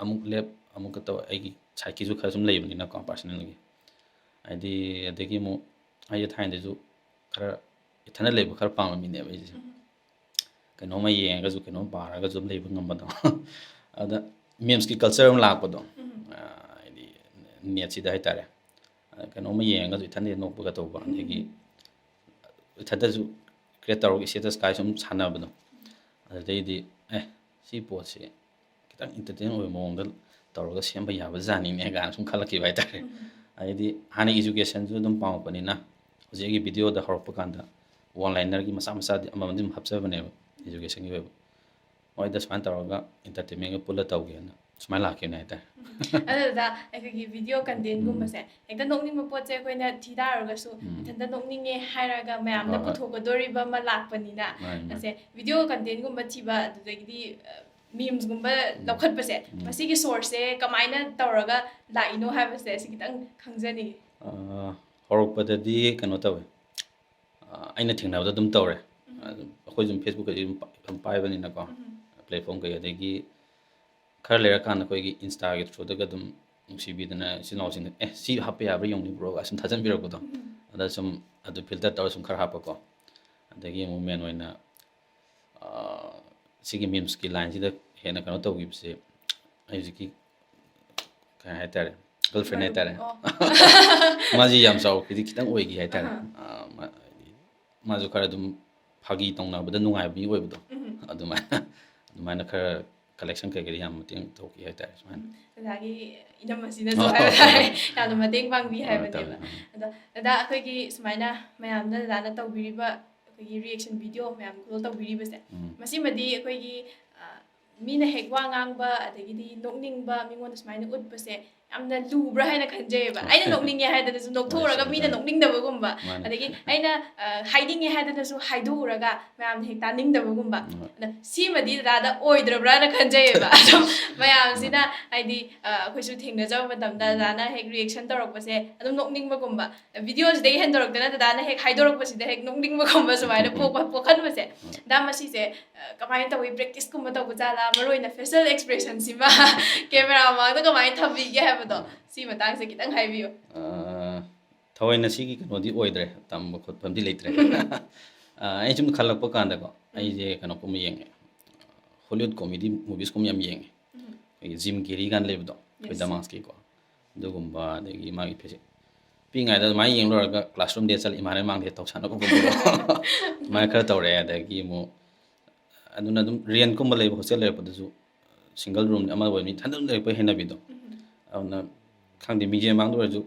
ꯑꯃꯨꯛ ꯂꯦꯞ ꯑꯃꯨꯛꯀ ꯇꯧ꯫ ꯑꯩꯒꯤ ꯁꯥꯏꯠꯀꯤꯁꯨ ꯈꯔ ꯁꯨꯝ ꯂꯩꯕꯅꯤꯅꯀꯣ, ꯄꯥꯔꯁꯅꯦꯜꯒꯤ꯫ ꯍꯥꯏꯗꯤ ꯑꯗꯒꯤ ꯑꯃꯨꯛ ꯑꯩꯁꯦ ꯊꯥꯏꯅꯗꯩꯁꯨ ꯈꯔ ꯏꯊꯟꯗ ꯂꯩꯕ ꯈꯔ ꯄꯥꯝꯕ ꯃꯤꯅꯦꯕ ꯑꯩꯁꯦ꯫ ꯀꯩꯅꯣꯝꯃ ꯌꯦꯡꯉꯒꯁꯨ, ꯀꯩꯅꯣꯝ ꯄꯥꯔꯒꯁꯨ ꯑꯗꯨꯝ ꯂꯩꯕ ꯉꯝꯕꯗꯣ꯫ ꯑꯗ ꯃꯦꯝꯁꯀꯤ ꯀꯜꯆꯔ ꯑꯃ ꯂꯥꯛꯄꯗꯣ꯫ ꯍꯥꯏꯗꯤ ꯅꯦꯠꯁꯤꯗ ꯍꯥꯏꯇꯥꯔꯦ꯫ ꯀꯩꯅꯣꯝꯃ ꯌꯦꯡꯉꯒꯁꯨ ꯏꯊꯟꯗ ꯅꯣꯛꯄꯒ ꯇꯧꯕ, ꯑꯗꯒꯤ ꯏꯊꯟꯗꯁꯨ ꯀ꯭ꯔꯤꯌꯦꯠ ꯇꯧꯔꯒ ꯏꯁꯇꯦꯇꯁ ꯀꯥꯏ ꯁꯨꯝ ꯁꯥꯟꯅꯕꯗꯣ꯫ ꯑꯗꯨꯗꯩꯗꯤ ꯑꯦ, ꯁꯤ ꯄꯣꯠꯁꯤ ꯈꯤꯇꯪ ꯏꯟꯇꯔꯇꯦꯟ ꯑꯣꯏꯕ ꯃꯑꯣꯡꯗ ꯇꯧꯔꯒ ꯁꯦꯝꯕ ꯌꯥꯕ ꯖꯥꯠꯅꯤꯅꯦ ꯀꯥꯏꯅ ꯁꯨꯝ ꯈꯜꯂꯛꯈꯤꯕ ꯍꯥꯏꯇꯥꯔꯦ꯫ ꯍꯥꯏꯗꯤ ꯍꯥꯟꯅ ꯏꯖꯨꯀꯦꯁꯟꯁꯨ ꯑꯗꯨꯝ ꯄꯥꯝꯃꯛꯄꯅꯤꯅ, ꯍꯧꯖꯤꯛ ꯑꯩꯒꯤ ꯚꯤꯗꯤꯑꯣꯗ ꯍꯧꯔꯛꯄ ꯀꯥꯟꯗ ꯋꯥꯟ ꯂꯥꯏꯅꯔꯒꯤ ꯃꯆꯥ ꯃꯆꯥꯗꯤ ꯑꯃꯃꯝꯗꯤ ꯑꯗꯨꯝ ꯍꯥꯞꯆꯕꯅꯦꯕ, ꯏꯖꯨꯀꯦꯁꯟꯒꯤ ꯑꯣꯏꯕ꯫ ꯃꯣꯏꯗ ꯁꯨꯃꯥꯏꯅ ꯇꯧꯔꯒ ꯏꯟꯇꯔꯇꯦꯟꯃꯦꯟꯒ ꯄꯨꯜꯂ ꯇꯧꯒꯦꯅ ꯁꯨꯃꯥꯏꯅ ꯂꯥꯛꯈꯤꯕꯅꯦ ꯍꯥꯏꯇꯥꯔꯦ꯫ ꯑꯗꯨꯗ ꯑꯩꯈꯣꯏꯒꯤ ꯚꯤꯗꯤꯑꯣ ꯀꯟꯇꯦꯟꯒꯨꯝꯕꯁꯦ ꯍꯦꯛꯇ ꯅꯣꯛꯅꯤꯡꯕ ꯄꯣꯠꯁꯦ ꯑꯩꯈꯣꯏꯅ ꯊꯤ ꯇꯥꯔꯒꯁꯨ ꯏꯊꯟꯇ ꯅꯣꯛꯅꯤꯡꯉꯦ ꯍꯥꯏꯔꯒ ꯃꯌꯥꯝꯗ ꯍꯣꯏ, ꯍꯣꯏ꯫ ꯄꯨꯊꯣꯛꯀꯗꯣꯔꯤꯕ ꯑꯃ ꯂꯥꯛꯄꯅꯤꯅ꯫ ꯃꯥꯅꯤ, ꯃꯥꯅꯤ꯫ ꯑꯁꯦ ꯚꯤꯗꯤꯑꯣ ꯀꯟꯇꯦꯟꯒꯨꯝꯕ ꯊꯤꯕ, ꯑꯗꯨꯗꯒꯤꯗꯤ ꯃꯤꯝꯁꯀꯨꯝꯕ ꯂꯧꯈꯠꯄꯁꯦ, ꯃꯁꯤꯒꯤ ꯁꯣꯔꯁꯁꯦ ꯀꯃꯥꯏꯅ ꯇꯧꯔꯒ ꯂꯥꯛꯏꯅꯣ ꯍꯥꯏꯕꯁꯦ ꯁꯤ ꯈꯤꯇꯪ ꯈꯪꯖꯅꯤꯡꯉꯤ꯫ ꯑ, ꯍꯧꯔꯛꯄꯗꯗꯤ ꯀꯩꯅꯣ ꯇꯧꯋꯦ꯫ ꯑ, ꯑꯩꯅ ꯊꯦꯡꯅꯕꯗ ꯑꯗꯨꯝ ꯇꯧꯔꯦ꯫ ꯑꯗꯨꯝ ꯑꯩꯈꯣꯏꯁꯨ ꯑꯗꯨꯝ Facebook ꯀꯩ ꯑꯗꯨꯝ ꯄ-, ꯑꯗꯨꯝ ꯄꯥꯏꯕꯅꯤꯅꯀꯣ, ꯄ꯭ꯂꯦꯠꯐꯣꯝ ꯀꯩ, ꯑꯗꯒꯤ ꯈꯔ ꯂꯩꯔꯀꯥꯟꯗ ꯑꯩꯈꯣꯏꯒꯤ ꯏꯟꯁꯇꯥꯒꯤ ꯊ꯭ꯔꯨꯗꯒ ꯑꯗꯨꯝ ꯅꯨꯡꯁꯤꯕꯤꯗꯅ ꯏꯆꯤꯜ ꯏꯅꯥꯎꯁꯤꯡꯅ "ꯑꯦ, ꯁꯤ ꯍꯥꯞꯄ ꯌꯥꯕ꯭ꯔꯥ ꯌꯦꯡꯉꯨꯅꯦ ꯕ꯭ꯔꯣ" ꯀꯥꯏ ꯁꯨꯝ ꯊꯥꯖꯟꯕꯤꯔꯛꯄꯗꯣ꯫ ꯑꯗ ꯁꯨꯝ ꯑꯗꯨ ꯐꯤꯜꯇꯔ ꯇꯧꯔ ꯁꯨꯝ ꯈꯔ ꯍꯥꯞꯄꯀꯣ꯫ ꯑꯗꯒꯤ ꯑꯃꯨꯛ ꯃꯦꯟ ꯑꯣꯏꯅ, ꯑ, ꯁꯤꯒꯤ ꯃꯤꯝꯁꯀꯤ ꯂꯥꯏꯟꯁꯤꯗ ꯍꯦꯟꯅ ꯀꯩꯅꯣ ꯇꯧꯈꯤꯕꯁꯦ, ꯑꯩ ꯍꯧꯖꯤꯛꯀꯤ ꯀꯩ ꯍꯥꯏꯇꯥꯔꯦ, ꯒꯔꯜꯐ꯭ꯔꯦꯟ ꯍꯥꯏꯇꯥꯔꯦ꯫ ꯑꯣ꯫ ꯃꯥꯁꯤ ꯌꯥꯝ ꯆꯥꯎꯈꯤꯗꯤ ꯈꯤꯇꯪ ꯑꯣꯏꯈꯤ ꯍꯥꯏꯇꯥꯔꯦ꯫ ꯑꯍꯥ꯫ ꯑ, ꯃꯥ-, ꯍꯥꯏꯗꯤ ꯃꯥꯁꯨ ꯈꯔ ꯑꯗꯨꯝ ꯐꯥꯒꯤ ꯇꯧꯅꯕꯗ ꯅꯨꯡꯉꯥꯏꯕ ꯃꯤ ꯑꯣꯏꯕꯗꯣ꯫ ꯎꯝ꯫ ꯑꯗꯨꯃꯥꯏꯅ, ꯑꯗꯨꯃꯥꯏꯅ ꯈꯔ ꯀꯂꯦꯛꯁꯟ ꯀꯩꯀꯩꯗ ꯌꯥꯝ ꯃꯇꯦꯡ ꯇꯧꯈꯤ ꯍꯥꯏꯇꯥꯔꯦ ꯁꯨꯃꯥꯏꯅ꯫ ꯑꯣꯖꯥꯒꯤ ꯏꯅꯝꯃꯁꯤꯅꯁꯨ ꯑꯣ꯫ ꯍꯥꯏꯕ ꯇꯥꯔꯦ, ꯌꯥꯝꯅ ꯃꯇꯦꯡ ꯄꯥꯡꯕꯤ ꯑ, ꯍꯥꯏꯕꯅꯦꯕ꯫ ꯇꯧꯋꯦ꯫ ꯎꯝ꯫ ꯑꯗꯣ ꯗꯗꯥ, ꯑꯩꯈꯣꯏꯒꯤ ꯁꯨꯃꯥꯏꯅ ꯃꯌꯥꯝꯅ ꯗꯗꯥꯅ ꯇꯧꯕꯤꯔꯤꯕ ꯑꯩꯈꯣꯏꯒꯤ ꯔꯤꯌꯦꯛꯁꯟ ꯚꯤꯗꯤꯑꯣ ꯃꯌꯥꯝ ꯈꯨꯗꯣꯜ ꯇꯧꯕꯤꯔꯤꯕꯁꯦ, ꯎꯝ꯫ ꯃꯁꯤꯃꯗꯤ ꯑꯩꯈꯣꯏꯒꯤ, ꯑ, ꯃꯤꯅ ꯍꯦꯛ ꯋꯥ ꯉꯥꯡꯕ ꯑꯗꯒꯤꯗꯤ ꯅꯣꯛꯅꯤꯡꯕ ꯃꯤꯉꯣꯟꯗ ꯁꯨꯃꯥꯏꯅ ꯎꯠꯄꯁꯦ ꯌꯥꯝꯅ ꯂꯨꯕ꯭ꯔꯥ ꯍꯥꯏꯅ ꯈꯟꯖꯩꯌꯦꯕ꯫ ꯑꯩꯅ ꯅꯣꯛꯅꯤꯡꯉꯦ ꯍꯥꯏꯗꯅꯁꯨ ꯅꯣꯛꯊꯣꯛꯎꯔꯒ ꯃꯤꯅ ꯅꯣꯛꯅꯤꯡꯗꯕꯒꯨꯝꯕ, ꯃꯥꯅꯦ꯫ ꯑꯗꯒꯤ ꯑꯩꯅ ꯑ, ꯍꯥꯏꯅꯤꯡꯉꯦ ꯍꯥꯏꯗꯅꯁꯨ ꯍꯥꯏꯗꯣꯛꯎꯔꯒ ꯃꯌꯥꯝꯅ ꯍꯦꯛ ꯇꯥꯅꯤꯡꯗꯕꯒꯨꯝꯕ꯫ ꯎꯝ꯫ ꯑꯗ ꯁꯤꯃꯗꯤ ꯗꯗꯥꯗ ꯑꯣꯏꯗ꯭ꯔꯕ꯭ꯔꯥꯅ ꯈꯟꯖꯩꯌꯦꯕ꯫ ꯑꯗꯨꯝ ꯃꯌꯥꯝꯁꯤꯅ ꯍꯥꯏꯗꯤ ꯑ, ꯑꯩꯈꯣꯏꯁꯨ ꯊꯦꯡꯅꯖꯕ ꯃꯇꯝꯗ ꯎꯝ꯫ ꯗꯗꯥꯅ ꯍꯦꯛ ꯔꯤꯌꯦꯛꯁꯟ ꯇꯧꯔꯛꯄꯁꯦ ꯑꯗꯨꯝ ꯅꯣꯛꯅꯤꯡꯕꯒꯨꯝꯕ꯫ ꯚꯤꯗꯤꯑꯣꯁꯤꯗꯒꯤ ꯍꯦꯟꯗꯣꯔꯛꯇꯅ ꯗꯗꯥꯅ ꯍꯦꯛ ꯍꯥꯏꯗꯣꯔꯛꯄꯁꯤꯗ ꯍꯦꯛ ꯅꯣꯛꯅꯤꯡꯕꯒꯨꯝꯕ ꯁꯨꯃꯥꯏꯅ ꯄꯣꯛꯄ ꯄꯣꯛꯍꯟꯕꯁꯦ꯫ ꯎꯝ꯫ ꯗꯥ ꯃꯁꯤꯁꯦ ꯑ, ꯀꯃꯥꯏꯅ ꯇꯧꯏ? ꯄ꯭ꯔꯦꯛꯇꯤꯁꯀꯨꯝꯕ ꯇꯧꯕ ꯖꯥꯠꯂꯥ? ꯃꯔꯨ ꯑꯣꯏꯅ ꯐꯦꯁꯤꯌꯦꯜ ꯑꯦꯛꯁꯄ꯭ꯔꯦꯁꯟꯁꯤꯃ ꯀꯦꯃꯦꯔꯥ ꯃꯃꯥꯡꯗ ꯀꯃꯥꯏꯅ ꯊꯝꯕꯤꯒꯦ ꯍꯥꯏꯕꯗꯣ, ꯁꯤ ꯃꯇꯥꯡꯁꯦ ꯈꯤꯇꯪ ꯍꯥꯏꯕꯤꯌꯨ꯫ ꯑ, ꯊꯑꯣꯏꯅ ꯁꯤꯒꯤ ꯀꯩꯅꯣꯗꯤ ꯑꯣꯏꯗ꯭ꯔꯦ, ꯇꯝꯕ ꯈꯣꯠꯄ ꯑꯃꯗꯤ ꯂꯩꯇ꯭ꯔꯦ꯫ ꯑ, ꯑꯩ ꯁꯨꯝ ꯈꯜꯂꯛꯄ ꯀꯥꯟꯗꯀꯣ, ꯎꯝ꯫ ꯑꯩꯁꯦ ꯀꯩꯅꯣꯒꯨꯝꯕ ꯌꯦꯡꯉꯦ, ꯍꯣꯂꯤꯋꯨꯗ ꯀꯣꯃꯦꯗꯤ ꯃꯨꯚꯤꯁꯀꯨꯝꯕ ꯌꯥꯝ ꯌꯦꯡꯉꯦ꯫ ꯎꯝ꯫ ꯑꯩꯈꯣꯏꯒꯤ ꯖꯤꯝ ꯀꯦꯔꯤ ꯀꯥꯏꯅ ꯂꯩꯕꯗꯣ, ꯑꯩꯈꯣꯏ ꯌꯦꯁ꯫ ꯗꯃꯥꯁꯀꯤꯀꯣ, ꯑꯗꯨꯒꯨꯝꯕ, ꯑꯗꯒꯤ ꯃꯥꯒꯤ ꯐꯦꯁ-, ꯄꯤꯛꯏꯉꯩꯗ ꯑꯗꯨꯃꯥꯏꯅ ꯌꯦꯡ ꯂꯣꯏꯔꯒ ꯀ꯭ꯂꯥꯁꯔꯨꯝꯗ ꯆꯠꯂ ꯏꯃꯥꯟꯅꯕ ꯃꯥꯡꯗ ꯇꯧꯁꯟꯅꯕꯒꯨꯝꯕꯗꯣ ꯑꯗꯨꯃꯥꯏꯅ ꯈꯔ ꯇꯧꯔꯛꯑꯦ꯫ ꯑꯗꯒꯤ ꯑꯃꯨꯛ ꯑꯗꯨꯅ ꯑꯗꯨꯝ ꯔꯦꯟꯠꯀꯨꯝꯕ ꯂꯩꯕ, ꯍꯣꯁꯇꯦꯜ ꯂꯩꯔꯛꯄꯗꯁꯨ ꯁꯤꯡꯒꯜ ꯔꯨꯝ ꯑꯃ ꯑꯣꯏꯕꯅꯤ, ꯏꯊꯟꯗ ꯑꯗꯨꯝ ꯂꯩꯔꯛꯄꯒꯤ ꯍꯩꯅꯕꯤꯗꯣ꯫ ꯎꯝ꯫ ꯑꯗꯨꯅ ꯈꯪꯗꯦ, ꯃꯤꯡꯖꯦꯜ ꯃꯥꯡꯗ ꯑꯣꯏꯔꯁꯨ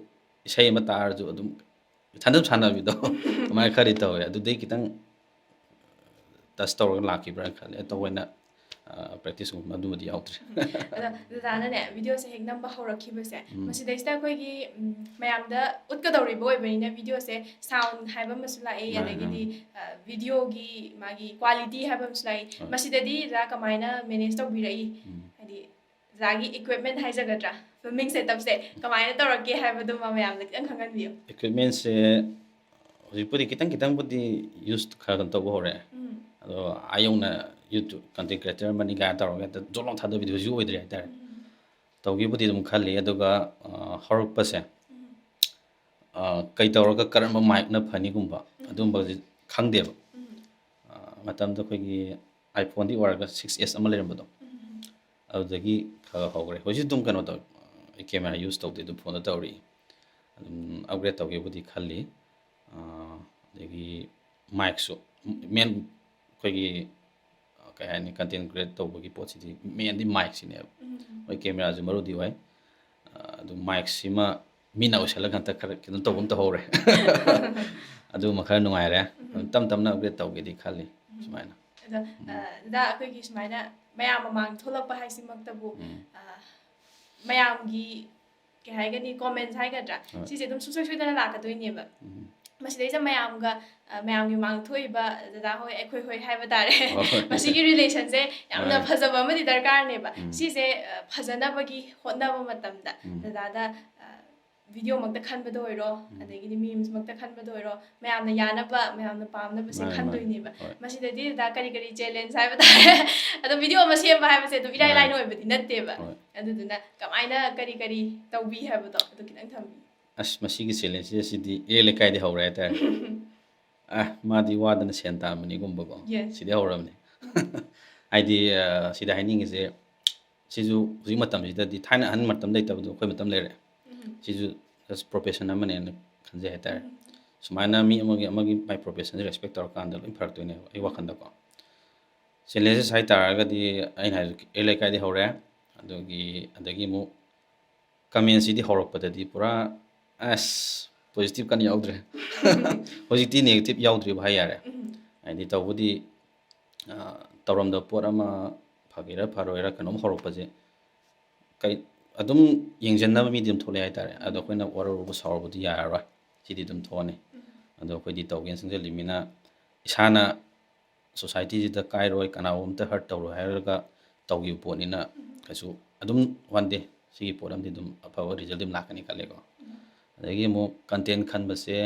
ꯏꯁꯩ ꯑꯃ ꯇꯥꯔꯁꯨ ꯑꯗꯨꯝ ꯏꯊꯟꯗ ꯑꯗꯨꯝ ꯁꯥꯟꯅꯕꯤꯗꯣ ꯑꯗꯨꯃꯥꯏꯅ ꯈꯔꯗꯤ ꯇꯧꯋꯦ꯫ ꯑꯗꯨꯗꯩ ꯈꯤꯇꯪ ꯇꯆ ꯇꯧꯔꯒ ꯂꯥꯛꯈꯤꯕ꯭ꯔꯥꯅ ꯈꯜꯂꯦ꯫ ꯊꯑꯣꯏꯅ, ꯑ, ꯄ꯭ꯔꯦꯛꯇꯤꯁꯀꯨꯝꯕ ꯑꯗꯨꯃꯗꯤ ꯌꯥꯎꯗ꯭ꯔꯦ꯫ ꯑꯗꯣ ꯗꯗꯥꯅꯅꯦ, ꯚꯤꯗꯤꯑꯣꯁꯦ ꯍꯦꯛ ꯅꯝꯕ ꯍꯧꯔꯛꯈꯤꯕꯁꯦ, ꯎꯝ꯫ ꯃꯁꯤꯗꯩꯁꯤꯗ ꯑꯩꯈꯣꯏꯒꯤ, ꯎꯝ, ꯃꯌꯥꯝꯗ ꯎꯠꯀꯗꯧꯔꯤꯕ ꯑꯣꯏꯕꯅꯤꯅ, ꯚꯤꯗꯤꯑꯣꯁꯦ ꯁꯥꯎꯟ ꯍꯥꯏꯕ ꯑꯃꯁꯨ ꯂꯥꯛꯏ, ꯃꯥꯅꯦ, ꯑꯗꯒꯤꯗꯤ, ꯃꯥꯅꯦ꯫ ꯑ, ꯚꯤꯗꯤꯑꯣꯒꯤ ꯃꯥꯒꯤ ꯀ꯭ꯋꯥꯂꯤꯇꯤ ꯍꯥꯏꯕ ꯑꯃꯁꯨ ꯂꯥꯛꯏ꯫ ꯍꯣꯏ꯫ ꯃꯁꯤꯗꯗꯤ ꯗꯗꯥ ꯀꯃꯥꯏꯅ ꯃꯦꯅꯦꯖ ꯇꯧꯕꯤꯔꯛꯏ? ꯎꯝ꯫ ꯍꯥꯏꯗꯤ ꯗꯗꯥꯒꯤ ꯏꯀ꯭ꯋꯤꯞꯃꯦꯟ ꯍꯥꯏꯖꯒꯗ꯭ꯔꯥ, ꯐꯤꯜꯃꯤꯡ ꯁꯦꯠꯑꯞꯁꯦ ꯀꯃꯥꯏꯅ ꯇꯧꯔꯛꯀꯦ ꯍꯥꯏꯕꯗꯨꯃ ꯃꯌꯥꯝꯗ ꯈꯤꯇꯪ ꯈꯪꯍꯟꯕꯤꯌꯨ꯫ ꯏꯀ꯭ꯋꯤꯞꯃꯦꯟꯁꯦ ꯍꯧꯖꯤꯛꯄꯨꯗꯤ ꯈꯤꯇꯪ ꯈꯤꯇꯪꯕꯨꯗꯤ ꯌꯨꯁ ꯈꯔ ꯈꯔ ꯇꯧꯕ ꯍꯧꯔꯛꯑꯦ꯫ ꯎꯝ꯫ ꯑꯗꯣ ꯑꯥ ꯌꯧꯅ ꯌꯨꯇ꯭ꯌꯨꯕ ꯀꯟꯇꯦꯟ ꯀ꯭ꯔꯤꯌꯦꯇꯔ ꯑꯃꯅꯤ ꯀꯥꯏꯅ ꯇꯧꯔꯒ ꯍꯦꯛꯇ ꯖꯣꯞ ꯂꯥꯎ ꯊꯥꯗꯕꯤꯗꯣ ꯍꯧꯖꯤꯛ ꯑꯣꯏꯗ꯭ꯔꯤ ꯍꯥꯏꯇꯥꯔꯦ꯫ ꯎꯝ꯫ ꯇꯧꯒꯦꯕꯨꯗꯤ ꯑꯗꯨꯝ ꯈꯜꯂꯤ, ꯑꯗꯨꯒ, ꯑ, ꯍꯧꯔꯛꯄꯁꯦ, ꯎꯝ꯫ ꯑ, ꯀꯩ ꯇꯧꯔꯒ ꯀꯔꯝꯕ ꯃꯥꯏꯛꯅ ꯐꯅꯤꯒꯨꯝꯕ ꯎꯝ꯫ ꯑꯗꯨꯝꯕꯁꯤ ꯈꯪꯗꯦꯕ꯫ ꯎꯝ꯫ ꯑ, ꯃꯇꯝꯗ ꯑꯩꯈꯣꯏꯒꯤ iPhone-ꯗꯤ ꯑꯣꯏꯔꯒ six S ꯑꯃ ꯂꯩꯔꯝꯕꯗꯣ, ꯎꯝ꯫ ꯑꯗꯨꯗꯒꯤ ꯈꯔ ꯍꯧꯈ꯭ꯔꯦ꯫ ꯍꯧꯖꯤꯛ ꯑꯗꯨꯝ ꯀꯩꯅꯣ ꯇꯧꯋꯦ, ꯑꯩ ꯀꯦꯃꯦꯔꯥ ꯌꯨꯁ ꯇꯧꯗꯦ, ꯑꯗꯨꯝ ꯐꯣꯟꯗ ꯇꯧꯔꯤ꯫ ꯑꯗꯨꯝ ꯑꯞꯒ꯭ꯔꯦꯗ ꯇꯧꯒꯦꯕꯨꯗꯤ ꯈꯜꯂꯤ꯫ ꯑ, ꯑꯗꯒꯤ ꯃꯥꯏꯛꯁꯨ, ꯃꯦꯟ ꯑꯩꯈꯣꯏꯒꯤ, ꯑ, ꯀꯩ ꯍꯥꯏꯅꯤ, ꯀꯟꯇꯦꯟ ꯀ꯭ꯔꯤꯌꯦꯠ ꯇꯧꯕꯒꯤ ꯄꯣꯠꯁꯤꯗꯤ ꯃꯦꯟꯗꯤ ꯃꯥꯏꯛꯁꯤꯅꯦꯕ꯫ ꯎꯝ꯫ ꯍꯣꯏ, ꯀꯦꯃꯦꯔꯥꯁꯨ ꯃꯔꯨꯗꯤ ꯑꯣꯏ꯫ ꯑ, ꯑꯗꯨ ꯃꯥꯏꯛꯁꯤꯃ ꯃꯤꯠꯅ ꯎꯏꯁꯜꯂꯒ ꯍꯟꯇꯛ ꯈꯔ ꯀꯩꯅꯣ ꯇꯧꯕ ꯑꯃ ꯇꯧꯍꯧꯔꯦ꯫ ꯑꯗꯨꯃ ꯈꯔ ꯅꯨꯡꯉꯥꯏꯔꯦ꯫ ꯎꯝ꯫ ꯇꯞ ꯇꯞꯅ ꯑꯞꯒ꯭ꯔꯦꯗ ꯇꯧꯒꯦꯗꯤ ꯈꯜꯂꯤ, ꯎꯝ꯫ ꯁꯨꯃꯥꯏꯅ꯫ ꯑꯗꯣ, ꯎꯝ꯫ ꯑ, ꯗꯗꯥ, ꯑꯩꯈꯣꯏꯒꯤ ꯁꯨꯃꯥꯏꯅ ꯃꯌꯥꯝ ꯃꯃꯥꯡ ꯊꯣꯛꯂꯛꯄ ꯍꯥꯏꯁꯤꯃꯛꯇꯕꯨ, ꯎꯝ꯫ ꯑ, ꯃꯌꯥꯝꯒꯤ ꯀꯩ ꯍꯥꯏꯒꯅꯤ, ꯀꯣꯃꯦꯟꯁ ꯍꯥꯏꯒꯗ꯭ꯔꯥ, ꯍꯣꯏ. ꯁꯤꯁꯦ ꯑꯗꯨꯝ ꯁꯨꯡꯁꯣꯏ ꯁꯣꯏꯗꯅ ꯂꯥꯛꯀꯗꯣꯏꯅꯦꯕ꯫ ꯎꯝ. ꯃꯁꯤꯗꯩꯗ ꯃꯌꯥꯝꯒ ꯑ, ꯃꯌꯥꯝꯒꯤ ꯃꯥꯡ ꯊꯣꯛꯏꯕ ꯗꯗꯥ ꯍꯣꯏ, ꯑꯩꯈꯣꯏ ꯍꯣꯏ ꯍꯥꯏꯕ ꯇꯥꯔꯦ꯫ ꯍꯣꯏ. ꯃꯁꯤꯒꯤ ꯔꯤꯂꯦꯁꯟꯁꯦ ꯌꯥꯝꯅ ꯃꯥꯅꯦ. ꯐꯖꯕ ꯑꯃꯗꯤ ꯗꯔꯀꯥꯔꯅꯦꯕ꯫ ꯎꯝ. ꯁꯤꯁꯦ ꯑ, ꯐꯖꯅꯕꯒꯤ ꯍꯣꯠꯅꯕ ꯃꯇꯝꯗ ꯎꯝ. ꯗꯗꯥꯗ ꯚꯤꯗꯤꯑꯣꯃꯛꯇ ꯈꯟꯕꯗ ꯑꯣꯏꯔꯣ, ꯎꯝ. ꯑꯗꯒꯤꯗꯤ ꯃꯤꯝꯁꯃꯛꯇ ꯈꯟꯕꯗ ꯑꯣꯏꯔꯣ, ꯃꯌꯥꯝꯅ ꯌꯥꯅꯕ, ꯃꯌꯥꯝꯅ ꯄꯥꯝꯅꯕꯁꯦ ꯃꯥꯅꯦ, ꯃꯥꯅꯦ. ꯈꯟꯗꯣꯏꯅꯦꯕ꯫ ꯍꯣꯏ. ꯃꯁꯤꯗꯗꯤ ꯗꯗꯥ ꯀꯔꯤ ꯀꯔꯤ ꯆꯦꯂꯦꯟꯖ ꯍꯥꯏꯕ ꯇꯥꯔꯦ, ꯑꯗꯣ ꯚꯤꯗꯤꯑꯣ ꯑꯃ ꯁꯦꯝꯕ ꯍꯥꯏꯕꯁꯦ ꯑꯗꯨꯝ ꯏꯔꯥꯏ ꯃꯥꯅꯦ. ꯂꯥꯏꯅ ꯑꯣꯏꯕꯗꯤ ꯅꯠꯇꯦꯕ꯫ ꯍꯣꯏ. ꯑꯗꯨꯗꯨꯅ ꯀꯃꯥꯏꯅ ꯀꯔꯤ ꯀꯔꯤ ꯇꯧꯕꯤ ꯍꯥꯏꯕꯗꯣ ꯑꯗꯨ ꯈꯤꯇꯪ ꯊꯝꯕꯤꯌꯨ꯫ ꯑꯁ, ꯃꯁꯤꯒꯤ ꯆꯦꯂꯦꯟꯖꯁꯦ ꯁꯤꯗꯤ ꯏꯔꯩ ꯂꯩꯀꯥꯏꯗꯤ ꯍꯧꯔꯦ ꯍꯥꯏꯇꯥꯔꯦ꯫ ꯑ, ꯃꯥꯗꯤ ꯋꯥꯗꯅ ꯁꯦꯟ ꯇꯥꯟꯕꯅꯤꯒꯨꯝꯕꯀꯣ꯫ Yes. ꯁꯤꯗꯤ ꯍꯧꯔꯕꯅꯤ꯫ ꯍꯥꯏꯗꯤ, ꯑ, ꯁꯤꯗ ꯍꯥꯏꯅꯤꯡꯉꯤꯁꯦ, ꯁꯤꯁꯨ ꯍꯧꯖꯤꯛ ꯃꯇꯝꯁꯤꯗꯗꯤ, ꯊꯥꯏꯅ ꯑꯍꯟ ꯃꯇꯝ ꯂꯩꯇꯕꯗꯣ ꯑꯩꯈꯣꯏ ꯃꯇꯝ ꯂꯩꯔꯦ꯫ ꯎꯝ. ꯁꯤꯁꯨ just profession ꯑꯃꯅꯦꯅ ꯈꯟꯖꯩ ꯍꯥꯏꯇꯥꯔꯦ꯫ ꯎꯝ. ꯁꯨꯃꯥꯏꯅ ꯃꯤ ꯑꯃꯒꯤ ꯑꯃꯒꯤ ꯃꯥꯏ professionꯁꯦ respect ꯇꯧꯔꯀꯥꯟꯗ ꯂꯣꯏ ꯐꯔꯛꯇꯣꯏꯅꯦꯕ, ꯑꯩ ꯋꯥꯈꯜꯗꯀꯣ꯫ Challenges ꯍꯥꯏꯇꯥꯔꯒꯗꯤ ꯑꯩꯅ ꯍꯥꯏꯔꯤꯁꯦ ꯏꯔꯩ ꯂꯩꯀꯥꯏꯗꯤ ꯍꯧꯔꯦ, ꯑꯗꯨꯒꯤ, ꯑꯗꯒꯤ ꯑꯃꯨꯛ commentsꯁꯤꯗꯤ ꯍꯧꯔꯛꯄꯗꯗꯤ ꯄꯨꯔꯥ ꯑꯁ positive ꯀꯟꯅ ꯌꯥꯎꯗ꯭ꯔꯦ꯫ ꯍꯧꯖꯤꯛꯇꯤ negative ꯌꯥꯎꯗ꯭ꯔꯤꯕ ꯍꯥꯏ ꯌꯥꯔꯦ꯫ ꯎꯝ. ꯍꯥꯏꯗꯤ ꯇꯧꯕꯗꯤ, ꯑ, ꯇꯧꯔꯝꯗꯕ ꯄꯣꯠ ꯑꯃ ꯐꯒꯦꯔꯥ ꯐꯔꯣꯏꯔꯥ ꯀꯩꯅꯣꯝ ꯍꯧꯔꯛꯄꯁꯦ ꯀꯩ, ꯑꯗꯨꯝ ꯌꯦꯡꯁꯤꯟꯅꯕ ꯃꯤꯗꯤ ꯑꯗꯨꯝ ꯊꯣꯛꯂꯛꯑꯦ ꯍꯥꯏꯇꯥꯔꯦ꯫ ꯑꯗꯣ ꯑꯩꯈꯣꯏꯅ ꯋꯥꯔꯧꯔꯨꯕ ꯁꯥꯎꯔꯨꯕꯗꯤ ꯌꯥꯔꯔꯣꯏ꯫ ꯁꯤꯗꯤ ꯑꯗꯨꯝ ꯊꯣꯛꯑꯅꯤ꯫ ꯎꯝ. ꯑꯗꯣ ꯑꯩꯈꯣꯏꯗꯤ ꯇꯧꯒꯦꯅ ꯆꯪꯁꯤꯜꯂꯤꯃꯤꯅ ꯏꯁꯥꯅ societyꯁꯤꯗ ꯀꯥꯏꯔꯣꯏ, ꯀꯅꯥꯒꯨꯝꯕ ꯑꯝꯇ hurt ꯇꯧꯔꯣꯏ ꯍꯥꯏꯔꯒ ꯇꯧꯈꯤꯕ ꯄꯣꯠꯅꯤꯅ ꯎꯝ. ꯀꯩꯁꯨ ꯑꯗꯨꯝ one day ꯁꯤꯒꯤ ꯄꯣꯠ ꯑꯃꯗꯤ ꯑꯗꯨꯝ ꯑꯐꯕ result ꯑꯗꯨꯝ ꯂꯥꯛꯀꯅꯤ ꯈꯜꯂꯦꯀꯣ꯫ ꯎꯝ. ꯑꯗꯒꯤ ꯑꯃꯨꯛ content ꯈꯟꯕꯁꯦ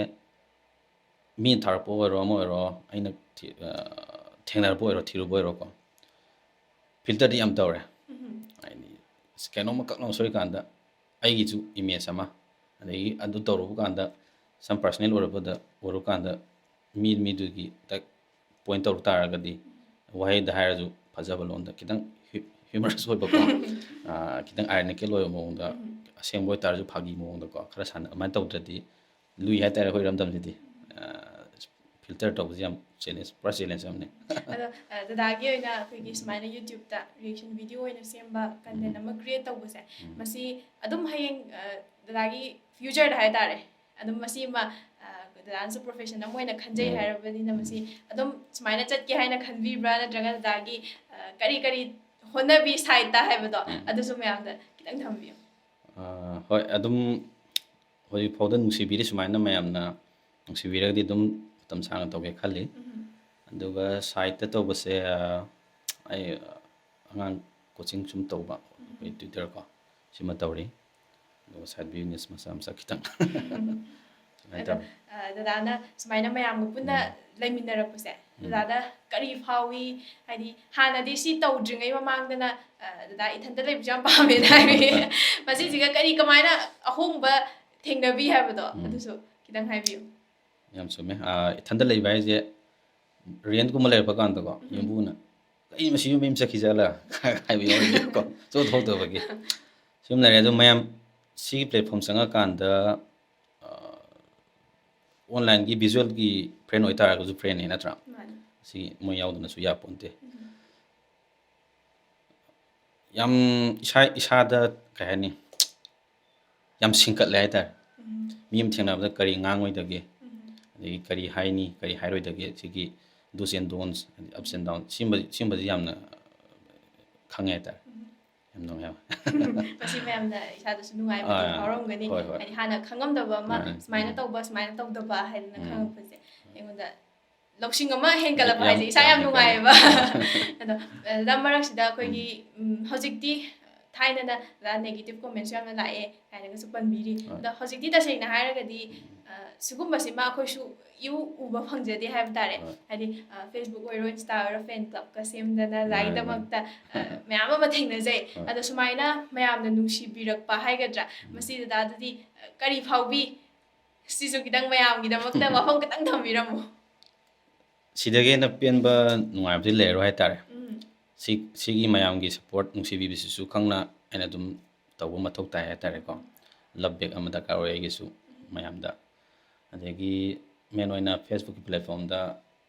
ꯃꯤꯅ ꯊꯥꯔꯛꯄ ꯑꯣꯏꯔꯣ ꯑꯃ ꯑꯣꯏꯔꯣ, ꯑꯩꯅ ꯊꯤ-, ꯑ, ꯊꯦꯡꯅꯔꯛꯄ ꯑꯣꯏꯔꯣ, ꯊꯤꯔꯨꯕ ꯑꯣꯏꯔꯣꯀꯣ, filterꯗꯤ ꯌꯥꯝ ꯇꯧꯔꯦ꯫ ꯎꯝ. ꯍꯥꯏꯗꯤ ꯑꯁ, ꯀꯩꯅꯣꯝꯃ ꯀꯛ ꯂꯥꯎ ꯁꯣꯏꯀꯥꯟꯗ ꯑꯩꯒꯤꯁꯨ image ꯑꯃ, ꯑꯗꯒꯤ ꯑꯗꯨ ꯇꯧꯔꯨꯕ ꯀꯥꯟꯗ some personal ꯑꯣꯏꯔꯛꯄꯗ, ꯑꯣꯏꯔꯨꯀꯥꯟꯗ ꯃꯤ ꯃꯤꯗꯨꯒꯤ ꯇꯛ point ꯇꯧꯔꯨ ꯇꯥꯔꯒꯗꯤ ꯋꯥꯍꯩꯗ ꯍꯥꯏꯔꯁꯨ ꯐꯖꯕ ꯂꯣꯟꯗ ꯈꯤꯇꯪ hu-, humorous ꯑꯣꯏꯕꯀꯣ, ꯑ, ꯈꯤꯇꯪ ironical ꯑꯣꯏꯕ ꯃꯑꯣꯡꯗ, ꯎꯝ. ꯑꯁꯦꯡꯕ ꯑꯣꯏꯇꯥꯔꯁꯨ ꯐꯥꯒꯤ ꯃꯑꯣꯡꯗꯀꯣ ꯈꯔ ꯁꯥꯟꯅ ꯑꯗꯨꯃꯥꯏꯅ ꯇꯧꯗ꯭ꯔꯗꯤ ꯂꯨꯏ ꯍꯥꯏꯇꯥꯔꯦ ꯑꯩꯈꯣꯏ ꯏꯔꯝꯗꯝꯁꯤꯗꯤ꯫ ꯑ, filter ꯇꯧꯕꯁꯦ ꯌꯥꯝ challenge, ꯄꯨꯔꯥ challenge ꯑꯃꯅꯤ꯫ ꯑꯗꯣ ꯑ, ꯗꯗꯥꯒꯤ ꯑꯣꯏꯅ ꯑꯩꯈꯣꯏꯒꯤ ꯁꯨꯃꯥꯏꯅ YouTubeꯇ reaction video ꯑꯣꯏꯅ ꯁꯦꯝꯕ content ꯎꯝ. ꯑꯃ create ꯇꯧꯕꯁꯦ, ꯎꯝ. ꯃꯁꯤ ꯑꯗꯨꯝ ꯍꯌꯦꯡ ꯑ, ꯗꯗꯥꯒꯤ futureꯗ ꯍꯥꯏꯇꯥꯔꯦ, ꯑꯗꯨꯝ ꯃꯁꯤꯃ ꯑ, ꯗꯗꯥꯅꯁꯨ profession ꯑꯃ ꯑꯣꯏꯅ ꯈꯟꯖꯩ ꯎꯝ. ꯍꯥꯏꯔꯕꯅꯤꯅ ꯃꯁꯤ ꯑꯗꯨꯝ ꯁꯨꯃꯥꯏꯅ ꯆꯠꯀꯦ ꯍꯥꯏꯅ ꯈꯟꯕꯤꯕ꯭ꯔꯥ, ꯅꯠꯇ꯭ꯔꯒ ꯗꯗꯥꯒꯤ ꯑ, ꯀꯔꯤ ꯀꯔꯤ ꯍꯣꯠꯅꯕꯤ sideꯇ ꯍꯥꯏꯕꯗꯣ ꯎꯝ. ꯑꯗꯨꯁꯨ ꯃꯌꯥꯝꯗ ꯈꯤꯇꯪ ꯊꯝꯕꯤꯌꯨ꯫ ꯑ, ꯍꯣꯏ, ꯑꯗꯨꯝ ꯍꯧꯖꯤꯛ ꯐꯥꯎꯗ ꯅꯨꯡꯁꯤꯕꯤꯔꯤ꯫ ꯁꯨꯃꯥꯏꯅ ꯃꯌꯥꯝꯅ ꯅꯨꯡꯁꯤꯕꯤꯔꯒꯗꯤ ꯑꯗꯨꯝ ꯃꯇꯝ ꯁꯥꯡꯅ ꯇꯧꯒꯦ ꯈꯜꯂꯤ꯫ ꯑꯗꯨꯒ ꯁꯥꯏꯠꯇ ꯇꯧꯕꯁꯦ, ꯑ, ꯑꯩ ꯑꯉꯥꯡ ꯀꯣꯆꯤꯡ ꯁꯨꯝ ꯇꯧꯕ, ꯑꯩꯈꯣꯏ ꯇ꯭ꯌꯨꯇꯔ ꯀꯣ, ꯁꯤꯃ ꯇꯧꯔꯤ꯫ ꯑꯗꯨꯒ ꯁꯥꯏꯠ ꯕꯤꯖꯤꯅꯦꯁ ꯃꯆꯥ ꯃꯆꯥ ꯈꯤꯇꯪ꯫ ꯁꯨꯃꯥꯏꯅ ꯑꯗꯣ, ꯇꯧꯔꯤ꯫ ꯑ, ꯗꯗꯥꯅ ꯁꯨꯃꯥꯏꯅ ꯃꯌꯥꯝꯒ ꯄꯨꯟꯅ ꯎꯝ꯫ ꯂꯩꯃꯤꯟꯅꯔꯛꯄꯁꯦ, ꯎꯝ꯫ ꯗꯗꯥꯗ ꯀꯔꯤ ꯐꯥꯎꯏ? ꯍꯥꯏꯗꯤ, ꯍꯥꯟꯅꯗꯤ ꯁꯤ ꯇꯧꯗ꯭ꯔꯤꯉꯩ ꯃꯃꯥꯡꯗꯅ, ꯑ, ꯗꯗꯥ ꯏꯊꯟꯇ ꯂꯩꯕꯁꯨ ꯌꯥꯝ ꯄꯥꯝꯃꯦꯅ ꯍꯥꯏꯕꯤ꯫ ꯃꯁꯤꯁꯤꯒ ꯀꯔꯤ, ꯀꯃꯥꯏꯅ ꯑꯍꯣꯡꯕ ꯊꯦꯡꯅꯕꯤ ꯍꯥꯏꯕꯗꯣ, ꯎꯝ꯫ ꯑꯗꯨꯁꯨ ꯈꯤꯇꯪ ꯍꯥꯏꯕꯤꯌꯨ꯫ ꯌꯥꯝ ꯆꯨꯝꯃꯦ꯫ ꯑ, ꯏꯊꯟꯇ ꯂꯩꯕ ꯍꯥꯏꯁꯦ, ꯔꯦꯟꯠꯀꯨꯝꯕ ꯂꯩꯔꯛꯄ ꯀꯥꯟꯗꯀꯣ, ꯎꯝ꯫ ꯌꯨꯝꯕꯨꯅ, "ꯀꯩꯅꯣ ꯃꯁꯤ ꯌꯨꯝ ꯃꯌꯨꯝ ꯆꯠꯈꯤꯖꯥꯠꯂ?" ꯍꯥꯏꯕ ꯌꯥꯎꯔꯤꯕꯀꯣ, ꯆꯠꯊꯣꯛꯇꯕꯒꯤ꯫ ꯁꯨꯝ ꯂꯩꯔꯦ꯫ ꯑꯗꯣ ꯃꯌꯥꯝ ꯁꯤꯒꯤ platform ꯆꯪꯉꯀꯥꯟꯗ, ꯑ, online-ꯒꯤ visual-ꯒꯤ friend ꯑꯣꯏꯇꯥꯔꯒꯁꯨ friend-ꯅꯤ ꯅꯠꯇ꯭ꯔꯥ? ꯃꯥꯅꯤ꯫ ꯁꯤ ꯃꯣꯏ ꯌꯥꯎꯗꯅꯁꯨ ꯌꯥꯄꯣꯟꯇꯦ꯫ ꯎꯝ꯫ ꯌꯥꯝ ꯏꯁꯥ, ꯏꯁꯥꯗ ꯀꯩ ꯍꯥꯏꯅꯤ, ꯌꯥꯝ ꯁꯤꯡꯀꯠꯂꯦ ꯍꯥꯏꯇꯥꯔꯦ꯫ ꯎꯝ꯫ ꯃꯤ ꯑꯃ ꯊꯦꯡꯅꯕꯗ ꯀꯔꯤ ꯉꯥꯡꯉꯣꯏꯗꯒꯦ, ꯎꯝ꯫ ꯑꯗꯒꯤ ꯀꯔꯤ ꯍꯥꯏꯅꯤ, ꯀꯔꯤ ꯍꯥꯏꯔꯣꯏꯗꯒꯦ, ꯁꯤꯒꯤ do's and don'ts, ꯍꯥꯏꯗꯤ ups and downs, ꯁꯤꯒꯨꯝꯕ, ꯁꯤꯒꯨꯝꯕꯁꯤ ꯌꯥꯝꯅ ꯈꯪꯉꯦ ꯍꯥꯏꯇꯥꯔꯦ꯫ ꯎꯝ꯫ ꯌꯥꯝ ꯅꯨꯡꯉꯥꯏ꯫ ꯃꯁꯤ ꯃꯌꯥꯝꯅ ꯏꯁꯥꯗꯁꯨ ꯅꯨꯡꯉꯥꯏꯕꯗꯤ ꯑꯥ, ꯐꯥꯎꯔꯝꯒꯅꯤ꯫ ꯍꯣꯏ, ꯍꯣꯏ꯫ ꯍꯥꯏꯗꯤ, ꯍꯥꯟꯅ ꯈꯪꯉꯝꯗꯕ ꯑꯃ, ꯃꯥꯅꯦ꯫ ꯁꯨꯃꯥꯏꯅ ꯎꯝ꯫ ꯇꯧꯕ, ꯁꯨꯃꯥꯏꯅ ꯇꯧꯗꯕ ꯍꯥꯏꯗꯅ ꯎꯝ꯫ ꯈꯪꯉꯛꯄꯁꯦ ꯑꯩꯉꯣꯟꯗ ꯂꯧꯁꯤꯡ ꯑꯃ ꯍꯦꯟꯒꯠꯂꯛꯄ ꯌꯥꯝ, ꯍꯥꯏꯁꯦ ꯏꯁꯥ ꯌꯥꯝ ꯌꯥꯝ ꯅꯨꯡꯉꯥꯏꯌꯦꯕ꯫ ꯍꯦꯟꯒꯠꯂꯦ꯫ ꯑꯗꯣ, ꯑ, ꯗꯥ, ꯃꯔꯛꯁꯤꯗ ꯑꯩꯈꯣꯏꯒꯤ, ꯎꯝ꯫ ꯎꯝ, ꯍꯧꯖꯤꯛꯇꯤ ꯊꯥꯏꯅꯅ ꯗꯥ negative comments ꯌꯥꯝꯅ ꯂꯥꯛꯑꯦ ꯀꯥꯏꯅꯒꯁꯨ ꯄꯟꯕꯤꯔꯤ꯫ ꯍꯣꯏ꯫ ꯑꯗꯣ ꯍꯧꯖꯤꯛꯇꯤ ꯇꯁꯦꯡꯅ ꯍꯥꯏꯔꯒꯗꯤ, ꯎꯝ꯫ ꯑ, ꯁꯤꯒꯨꯝꯕꯁꯤꯃ ꯑꯩꯈꯣꯏꯁꯨ ꯏꯎ ꯎꯕ ꯐꯪꯖꯗꯦ ꯍꯥꯏꯕ ꯇꯥꯔꯦ꯫ ꯍꯣꯏ꯫ ꯍꯥꯏꯗꯤ, ꯑ, Facebook ꯑꯣꯏꯔꯣ, Insta ꯑꯣꯏꯔꯣ, fan club-ꯀ ꯁꯦꯝꯗꯅ ꯃꯥꯅꯦ, ꯂꯥꯏꯒꯤꯗꯃꯛꯇ, ꯃꯥꯅꯦ꯫ ꯑ, ꯃꯌꯥꯝ ꯑꯃ ꯊꯦꯡꯅꯖꯩ꯫ ꯍꯣꯏ꯫ ꯑꯗꯣ ꯁꯨꯃꯥꯏꯅ ꯃꯌꯥꯝꯅ ꯅꯨꯡꯁꯤꯕꯤꯔꯛꯄ ꯍꯥꯏꯒꯗ꯭ꯔꯥ, ꯎꯝ꯫ ꯃꯁꯤ ꯗꯗꯥꯗꯗꯤ, ꯑ, ꯀꯔꯤ ꯐꯥꯎꯕꯤ? ꯁꯤꯁꯨ ꯈꯤꯇꯪ ꯃꯌꯥꯝꯒꯤꯗꯃꯛꯇ ꯋꯥꯐꯝ ꯈꯤꯇꯪ ꯊꯝꯕꯤꯔꯝꯃꯨ꯫ ꯁꯤꯗꯒꯤ ꯍꯦꯟꯅ ꯄꯦꯟꯕ, ꯅꯨꯡꯉꯥꯏꯕꯗꯤ ꯂꯩꯔꯔꯣꯏ ꯍꯥꯏꯇꯥꯔꯦ꯫ ꯎꯝ꯫ ꯁꯤ, ꯁꯤꯒꯤ ꯃꯌꯥꯝꯒꯤ support, ꯅꯨꯡꯁꯤꯕꯤꯕꯁꯤꯁꯨ ꯈꯪꯅ ꯑꯩꯅ ꯑꯗꯨꯝ ꯇꯧꯕ ꯃꯊꯧ ꯇꯥꯏ ꯍꯥꯏꯇꯥꯔꯦꯀꯣ꯫ Love back ꯑꯃ ꯗꯔꯀꯥꯔ ꯑꯣꯏ ꯑꯩꯒꯤꯁꯨ ꯃꯌꯥꯝꯗ꯫ ꯑꯗꯒꯤ main ꯑꯣꯏꯅ Facebook-ꯀꯤ platform-ꯗ,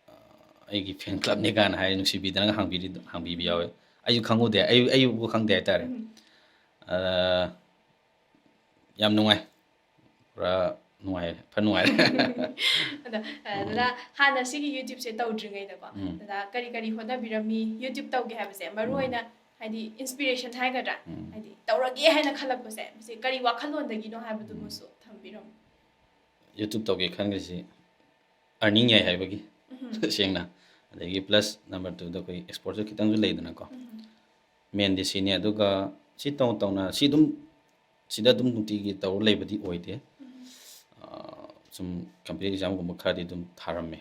ꯑ, ꯑꯩꯒꯤ fan club-ꯅꯤ ꯀꯥꯏꯅ ꯍꯥꯏ ꯅꯨꯡꯁꯤꯕꯤꯗꯅꯒ ꯍꯥꯡꯕꯤꯔꯤ-, ꯍꯥꯡꯕꯤꯕ ꯌꯥꯎꯋꯦ꯫ ꯑꯩꯁꯨ ꯈꯪꯍꯧꯗꯦ, ꯑꯩ, ꯑꯩꯕꯨ ꯈꯪꯗꯦ ꯍꯥꯏꯇꯥꯔꯦ꯫ ꯎꯝ꯫ ꯑ, ꯌꯥꯝ ꯅꯨꯡꯉꯥꯏ꯫ ꯄꯨꯔꯥ ꯅꯨꯡꯉꯥꯏꯔꯦ꯫ ꯐ ꯅꯨꯡꯉꯥꯏꯔꯦ꯫ ꯑꯗꯣ, ꯑ, ꯎꯝ꯫ ꯗꯗꯥ, ꯍꯥꯟꯅ ꯁꯤꯒꯤ YouTube-ꯁꯦ ꯇꯧꯗ꯭ꯔꯤꯉꯩꯗꯀꯣ, ꯎꯝ꯫ ꯗꯗꯥ ꯀꯔꯤ ꯀꯔꯤ ꯍꯣꯠꯅꯕꯤꯔꯝꯃꯤ? YouTube ꯇꯧꯒꯦ ꯍꯥꯏꯕꯁꯦ, ꯃꯔꯨ ꯎꯝ꯫ ꯑꯣꯏꯅ ꯍꯥꯏꯗꯤ inspiration ꯍꯥꯏꯒꯗ꯭ꯔꯥ, ꯍꯥꯏꯗꯤ ꯇꯧꯔꯒꯦ ꯍꯥꯏꯅ ꯈꯜꯂꯛꯄꯁꯦ, ꯃꯁꯤ ꯀꯔꯤ ꯋꯥꯈꯜꯂꯣꯟꯗꯒꯤꯅꯣ ꯍꯥꯏꯕꯗꯨꯃꯁꯨ ꯊꯝꯕꯤꯔꯝꯃꯨ꯫ YouTube ꯇꯧꯒꯦ ꯈꯟꯈ꯭ꯔꯤꯁꯤ earning ꯌꯥꯏ ꯍꯥꯏꯕꯒꯤ, ꯁꯦꯡꯅ꯫ ꯑꯗꯒꯤ plus number twoꯗ ꯑꯩꯈꯣꯏ exposure ꯈꯤꯇꯪꯁꯨ ꯂꯩꯗꯅꯀꯣ꯫ Mainꯗꯤ ꯁꯤꯅꯤ꯫ ꯑꯗꯨꯒ ꯁꯤ ꯇꯧ ꯇꯧꯅ ꯁꯤ ꯑꯗꯨꯝ, ꯁꯤꯗ ꯑꯗꯨꯝ ꯅꯨꯡꯇꯤꯒꯤ ꯇꯧꯔ ꯂꯩꯕꯗꯤ ꯑꯣꯏꯗꯦ꯫ ꯑꯥ, ꯁꯨꯝ competitive examꯒꯨꯝꯕ ꯈꯔꯗꯤ ꯑꯗꯨꯝ ꯊꯥꯔꯝꯃꯦ꯫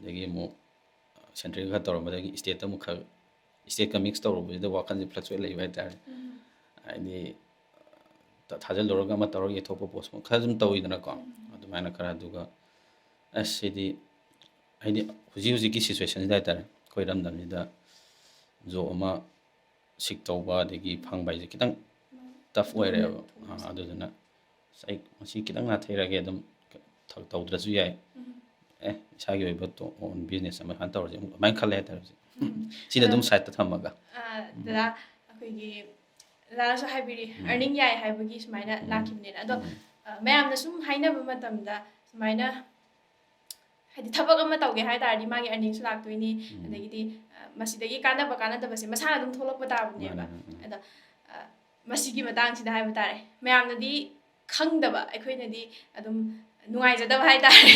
ꯑꯗꯒꯤ ꯑꯃꯨꯛ central ꯈꯔ ꯇꯧꯔꯝꯕꯗꯒꯤ stateꯇ ꯑꯃꯨꯛ ꯈꯔ, stateꯀ mix ꯇꯧꯔꯨꯕꯁꯤꯗ ꯋꯥꯈꯜꯁꯦ fluctuate ꯂꯩꯕ ꯍꯥꯏꯇꯥꯔꯦ꯫ ꯍꯥꯏꯗꯤ ꯊꯥꯖꯤꯜꯂꯨꯔꯒ ꯑꯃ ꯇꯧꯔꯒ ꯌꯩꯊꯣꯛꯄ postpone ꯈꯔ ꯑꯗꯨꯝ ꯇꯧꯋꯤꯗꯅꯀꯣ꯫ ꯑꯗꯨꯃꯥꯏꯅ ꯈꯔ꯫ ꯑꯗꯨꯒ ꯑꯁ ꯁꯤꯗꯤ ꯍꯥꯏꯗꯤ ꯍꯧꯖꯤꯛ ꯍꯧꯖꯤꯛꯀꯤ situationꯁꯤꯗ ꯍꯥꯏꯇꯥꯔꯦ, ꯑꯩꯈꯣꯏ ꯏꯔꯝꯗꯝꯁꯤꯗ job ꯑꯃ seek ꯇꯧꯕ ꯑꯗꯒꯤ ꯐꯪꯕ ꯍꯥꯏꯁꯦ ꯈꯤꯇꯪ tough ꯑꯣꯏꯔꯦꯕ꯫ ꯑꯥ, ꯑꯗꯨꯗꯨꯅ ꯑꯁ ꯑꯩ ꯃꯁꯤ ꯈꯤꯇꯪ ꯅꯥꯊꯩꯔꯒꯦ, ꯑꯗꯨꯝ ꯊ-, ꯇꯧꯗ꯭ꯔꯁꯨ ꯌꯥꯏ꯫ ꯑꯦ, ꯏꯁꯥꯒꯤ ꯑꯣꯏꯕ ꯇꯣ-, own business ꯑꯃ ꯁꯨꯃꯥꯏꯅ ꯇꯧꯔꯁꯦ ꯑꯗꯨꯃꯥꯏꯅ ꯈꯜꯂꯦ ꯍꯥꯏꯇꯥꯔꯦ ꯍꯧꯖꯤꯛ꯫ ꯁꯤꯅ ꯑꯗꯨꯝ sideꯇ ꯊꯝꯃꯒ꯫ ꯑꯥ, ꯗꯗꯥ, ꯑꯩꯈꯣꯏꯒꯤ ꯗꯗꯥꯅꯁꯨ ꯍꯥꯏꯕꯤꯔꯤ, earning ꯌꯥꯏ ꯍꯥꯏꯕꯒꯤ ꯁꯨꯃꯥꯏꯅ ꯂꯥꯛꯈꯤꯕꯅꯦꯅ꯫ ꯑꯗꯣ, ꯑ, ꯃꯌꯥꯝꯅ ꯁꯨꯝ ꯍꯥꯏꯅꯕ ꯃꯇꯝꯗ ꯁꯨꯃꯥꯏꯅ ꯍꯥꯏꯗꯤ ꯊꯕꯛ ꯑꯃ ꯇꯧꯒꯦ ꯍꯥꯏ ꯇꯥꯔꯗꯤ ꯃꯥꯒꯤ earningsꯁꯨ ꯂꯥꯛꯇꯣꯏꯅꯤ, ꯑꯗꯒꯤꯗꯤ, ꯑ, ꯃꯁꯤꯗꯒꯤ ꯀꯥꯟꯅꯕ ꯀꯥꯟꯅꯗꯕꯁꯦ ꯃꯁꯥꯅ ꯑꯗꯨꯝ ꯊꯣꯛꯂꯛꯄ ꯇꯥꯕꯅꯦꯕ꯫ ꯑꯗꯣ, ꯑ, ꯃꯁꯤꯒꯤ ꯃꯇꯥꯡꯁꯤꯗ ꯍꯥꯏꯕ ꯇꯥꯔꯦ, ꯃꯌꯥꯝꯅꯗꯤ ꯈꯪꯗꯕ, ꯑꯩꯈꯣꯏꯅꯗꯤ ꯑꯗꯨꯝ ꯅꯨꯡꯉꯥꯏꯖꯗꯕ ꯍꯥꯏ ꯇꯥꯔꯦ꯫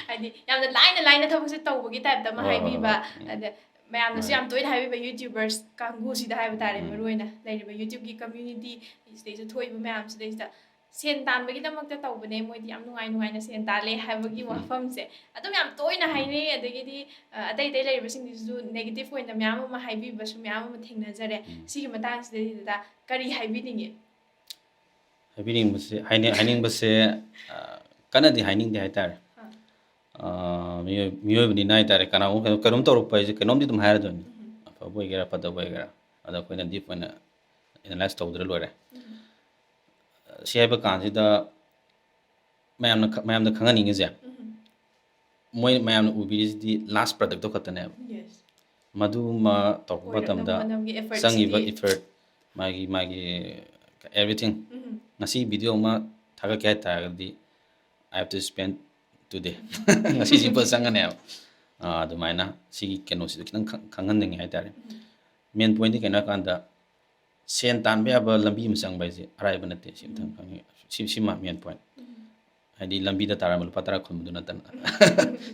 ꯍꯥꯏꯗꯤ ꯌꯥꯝꯅ ꯂꯥꯏꯅ ꯂꯥꯏꯅ ꯊꯕꯛꯁꯦ ꯇꯧꯕꯒꯤ typeꯇ ꯑꯃ ꯍꯥꯏꯕꯤꯕ꯫ ꯑꯗ ꯃꯌꯥꯝꯅꯁꯨ ꯌꯥꯝ ꯇꯣꯏꯅ ꯍꯥꯏꯕꯤꯕ YouTubers ꯀꯥꯡꯕꯨꯁꯤꯗ ꯍꯥꯏꯕ ꯇꯥꯔꯦ, ꯃꯔꯨꯑꯣꯏꯅ ꯂꯩꯔꯤꯕ YouTubeꯀꯤ community ꯁꯤꯗꯩꯁꯤꯗ ꯊꯣꯛꯏꯕ ꯃꯌꯥꯝꯁꯤꯗꯩꯁꯤꯗ ꯁꯦꯟ ꯇꯥꯟꯕꯒꯤꯗꯃꯛꯇ ꯇꯧꯕꯅꯦ, ꯃꯣꯏꯗꯤ ꯌꯥꯝ ꯅꯨꯡꯉꯥꯏ ꯅꯨꯡꯉꯥꯏꯅ ꯁꯦꯟ ꯇꯥꯜꯂꯦ ꯍꯥꯏꯕꯒꯤ ꯋꯥꯐꯝꯁꯦ ꯑꯗꯨꯝ ꯌꯥꯝ ꯇꯣꯏꯅ ꯍꯥꯏꯅꯩ꯫ ꯑꯗꯒꯤꯗꯤ, ꯑ, ꯑꯇꯩ ꯑꯇꯩ ꯂꯩꯔꯤꯕꯁꯤꯡꯁꯤꯁꯨ negative ꯑꯣꯏꯅ ꯃꯌꯥꯝ ꯑꯃ ꯍꯥꯏꯕꯤꯕꯁꯨ ꯃꯌꯥꯝ ꯑꯃ ꯊꯦꯡꯅꯖꯔꯦ꯫ ꯁꯤꯒꯤ ꯃꯇꯥꯡꯁꯤꯗꯗꯤ ꯗꯗꯥ ꯀꯔꯤ ꯍꯥꯏꯕꯤꯅꯤꯡꯉꯤ? ꯍꯥꯏꯕꯤꯅꯤꯡꯕꯁꯦ, ꯍꯥꯏꯅꯤꯡ-, ꯍꯥꯏꯅꯤꯡꯕꯁꯦ, ꯑ, ꯀꯟꯅꯗꯤ ꯍꯥꯏꯅꯤꯡꯗꯦ ꯍꯥꯏꯇꯥꯔꯦ꯫ ꯑ, ꯃꯤꯑꯣꯏ-, ꯃꯤꯑꯣꯏꯕꯅꯤꯅ ꯍꯥꯏꯇꯥꯔꯦ, ꯀꯅꯥꯒꯨꯝꯕ ꯀꯩꯅꯣꯝ, ꯀꯩꯅꯣꯝ ꯇꯧꯔꯛꯄ ꯍꯥꯏꯁꯦ ꯀꯩꯅꯣꯝꯗꯤ ꯑꯗꯨꯝ ꯍꯥꯏꯔꯗꯣꯏꯅꯤ꯫ ꯑꯐꯕ ꯑꯣꯏꯒꯦꯔꯥ ꯐꯠꯇꯕ ꯑꯣꯏꯒꯦꯔꯥ, ꯑꯗꯣ ꯑꯩꯈꯣꯏꯅ deep ꯑꯣꯏꯅ analyse ꯇꯧꯗ꯭ꯔ ꯂꯣꯏꯔꯦ꯫ ꯁꯤ ꯍꯥꯏꯕ ꯀꯥꯟꯁꯤꯗ ꯃꯌꯥꯝꯅ ꯈ-, ꯃꯌꯥꯝꯗ ꯈꯪꯍꯟꯅꯤꯡꯉꯤꯁꯦ, ꯃꯣꯏ ꯃꯌꯥꯝꯅ ꯎꯕꯤꯔꯤꯁꯤꯗꯤ last productꯇꯣ ꯈꯛꯇꯅꯦꯕ꯫ ꯃꯗꯨꯃ ꯇꯧꯔꯛꯄ ꯃꯇꯝꯗ ꯆꯪꯉꯤꯕ effort, ꯃꯥꯒꯤ, ꯃꯥꯒꯤ everything꯫ ꯉꯁꯤ video ꯑꯃ ꯊꯥꯒꯠꯀꯦ ꯍꯥꯏ ꯇꯥꯔꯒꯗꯤ I have to spend today꯫ ꯉꯁꯤꯁꯤ ꯐꯖ ꯆꯪꯒꯅꯦꯕ꯫ ꯑꯥ, ꯑꯗꯨꯃꯥꯏꯅ ꯁꯤꯒꯤ ꯀꯩꯅꯣꯁꯤꯗ ꯈꯤꯇꯪ ꯈꯪ-, ꯈꯪꯍꯟꯅꯤꯡꯉꯦ ꯍꯥꯏꯇꯥꯔꯦ꯫ main pointꯇꯤ ꯀꯩꯅꯣ ꯍꯥꯏꯀꯥꯟꯗ, ꯁꯦꯟ ꯇꯥꯟꯕ ꯌꯥꯕ ꯂꯝꯕꯤ ꯑꯃ ꯆꯪꯕ ꯍꯥꯏꯁꯦ ꯑꯔꯥꯏꯕ ꯅꯠꯇꯦ꯫ ꯁꯤ ꯑꯝꯇꯪ ꯈꯪꯉꯤ꯫ ꯁꯤ, ꯁꯤꯃ main point꯫ ꯍꯥꯏꯗꯤ ꯂꯝꯕꯤꯗ ꯇꯥꯔꯝꯕ ꯂꯨꯄꯥ ꯇꯔꯥ ꯈꯨꯟꯕꯗꯨ ꯅꯠꯇꯅ꯫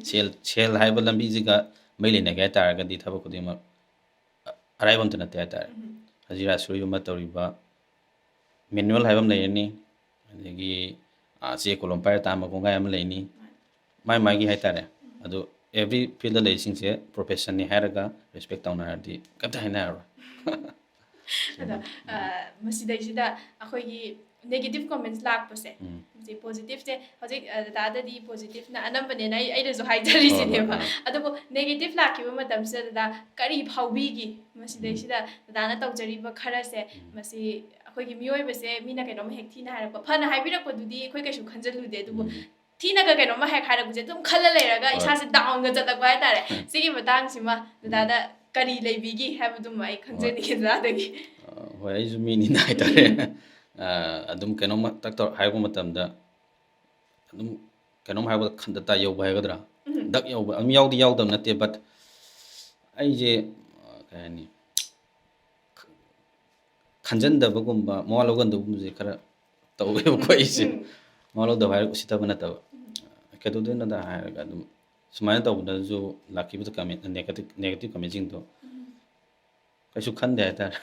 ꯁꯦꯜ, ꯁꯦꯜ ꯍꯥꯏꯕ ꯂꯝꯕꯤꯁꯤꯒ ꯃꯔꯤ ꯂꯩꯅꯒꯦ ꯍꯥꯏ ꯇꯥꯔꯒꯗꯤ ꯊꯕꯛ ꯈꯨꯗꯤꯡꯃꯛ ꯑꯔꯥꯏꯕ ꯑꯝꯇ ꯅꯠꯇꯦ ꯍꯥꯏ ꯇꯥꯔꯦ꯫ ꯍꯖꯤꯔꯥ ꯁꯨꯔꯤꯕ ꯑꯃ ꯇꯧꯔꯤꯕ, manual ꯍꯥꯏꯕ ꯑꯃ ꯂꯩꯔꯅꯤ, ꯑꯗꯒꯤ, ꯑ, ꯆꯦ ꯀꯣꯂꯣꯝ ꯄꯥꯏꯔ ꯇꯥꯟꯕ ꯀꯣꯡꯒꯥꯏ ꯑꯃ ꯂꯩꯅꯤ꯫ ꯃꯥꯏ ꯃꯥꯏꯒꯤ ꯍꯥꯏ ꯇꯥꯔꯦ꯫ ꯑꯗꯨ every fieldꯗ ꯂꯩꯔꯤꯁꯤꯡꯁꯦ professionꯅꯤ ꯍꯥꯏꯔꯒ respect ꯇꯧꯅꯔꯗꯤ ꯀꯩꯝꯇ ꯍꯥꯏꯅꯔꯔꯣꯏ꯫ ꯑꯗꯣ, ꯑ, ꯃꯁꯤꯗꯩꯁꯤꯗ ꯑꯩꯈꯣꯏꯒꯤ negative comments ꯂꯥꯛꯄꯁꯦ, ꯎꯝ꯫ ꯁꯤ positiveꯁꯦ ꯍꯧꯖꯤꯛ, ꯑ, ꯗꯗꯥꯗꯗꯤ positiveꯅ ꯑꯅꯝꯕꯅꯦꯅ ꯑꯩ, ꯑꯩꯅꯁꯨ ꯍꯥꯏꯖꯔꯤꯁꯤꯅꯦꯕ꯫ ꯍꯣꯏ, ꯍꯣꯏ, ꯑꯥ꯫ ꯑꯗꯨꯕꯨ negative ꯂꯥꯛꯈꯤꯕ ꯃꯇꯝꯁꯤꯗ ꯗꯗꯥ ꯀꯔꯤ ꯐꯥꯎꯕꯤꯒꯤ? ꯃꯁꯤꯗꯩꯁꯤꯗ ꯗꯗꯥꯅ ꯇꯧꯖꯔꯤꯕ ꯈꯔꯁꯦ, ꯎꯝ꯫ ꯃꯁꯤ ꯑꯩꯈꯣꯏꯒꯤ ꯃꯤꯑꯣꯏꯕꯁꯦ ꯃꯤꯅ ꯀꯩꯅꯣꯝ ꯍꯦꯛ ꯊꯤꯅ ꯍꯥꯏꯔꯛꯄ, ꯐꯅ ꯍꯥꯏꯕꯤꯔꯛꯄꯗꯨꯗꯤ ꯑꯩꯈꯣꯏ ꯀꯩꯁꯨ ꯈꯟꯖꯜꯂꯨꯗꯦ, ꯑꯗꯨꯕꯨ ꯎꯝ꯫ ꯊꯤꯅꯒ ꯀꯩꯅꯣꯝꯃ ꯍꯦꯛ ꯍꯥꯏꯔꯛꯄꯁꯦ ꯑꯗꯨꯝ ꯈꯜꯂ ꯂꯩꯔꯒ ꯍꯣꯏ꯫ ꯏꯁꯥꯁꯦ downꯒ ꯆꯠꯂꯛꯄ ꯍꯥꯏꯇꯥꯔꯦ꯫ ꯎꯝ꯫ ꯁꯤꯒꯤ ꯃꯇꯥꯡꯁꯤꯃ ꯎꯝ꯫ ꯗꯗꯥꯗ ꯀꯔꯤ ꯂꯩꯕꯤꯒꯦ ꯍꯥꯏꯕꯗꯨꯃ ꯑꯩ ꯍꯣꯏ꯫ ꯈꯪꯖꯅꯤꯡꯉꯦ ꯗꯗꯥꯗꯒꯤ꯫ ꯑ, ꯍꯣꯏ, ꯑꯩꯁꯨ ꯃꯤꯅꯤꯅ ꯍꯥꯏꯇꯥꯔꯦ꯫ ꯑ, ꯑꯗꯨꯝ ꯀꯩꯅꯣꯝꯃ ꯇꯛ ꯇꯧ ꯍꯥꯏꯔꯛꯄ ꯃꯇꯝꯗ ꯑꯗꯨꯝ ꯀꯩꯅꯣꯝ ꯍꯥꯏꯕꯗ ꯈꯟꯗ ꯇꯥ ꯌꯧꯕ ꯍꯥꯏꯒꯗ꯭ꯔꯥ? ꯎꯝ꯫ ꯗꯛ ꯌꯧꯕ ꯑꯗꯨꯝ ꯌꯥꯎꯗꯤ ꯌꯥꯎꯗꯕ ꯅꯠꯇꯦ, but ꯑꯩꯁꯦ, ꯑ, ꯀꯩ ꯍꯥꯏꯅꯤ, ꯈꯟꯖꯟꯗꯕꯒꯨꯝꯕ, ꯃꯋꯥ ꯂꯧꯒꯟꯗꯕꯒꯨꯝꯕꯁꯦ ꯈꯔ ꯇꯧꯋꯦꯕꯀꯣ ꯑꯩꯁꯦ꯫ ꯎꯝ꯫ ꯃꯋꯥ ꯂꯧꯗꯕ ꯍꯥꯏꯔꯒ ꯎꯁꯤꯠꯇꯕ ꯅꯠꯇꯕ꯫ ꯎꯝ꯫ ꯀꯩꯗꯧꯗꯣꯏꯅꯣꯗ ꯍꯥꯏꯔꯒ ꯑꯗꯨꯝ ꯁꯨꯃꯥꯏꯅ ꯇꯧꯕꯗꯁꯨ ꯂꯥꯛꯈꯤꯕꯗ comment, negative, negative commentꯁꯤꯡꯗꯣ ꯎꯝ꯫ ꯀꯩꯁꯨ ꯈꯟꯗꯦ ꯍꯥꯏꯇꯥꯔꯦ꯫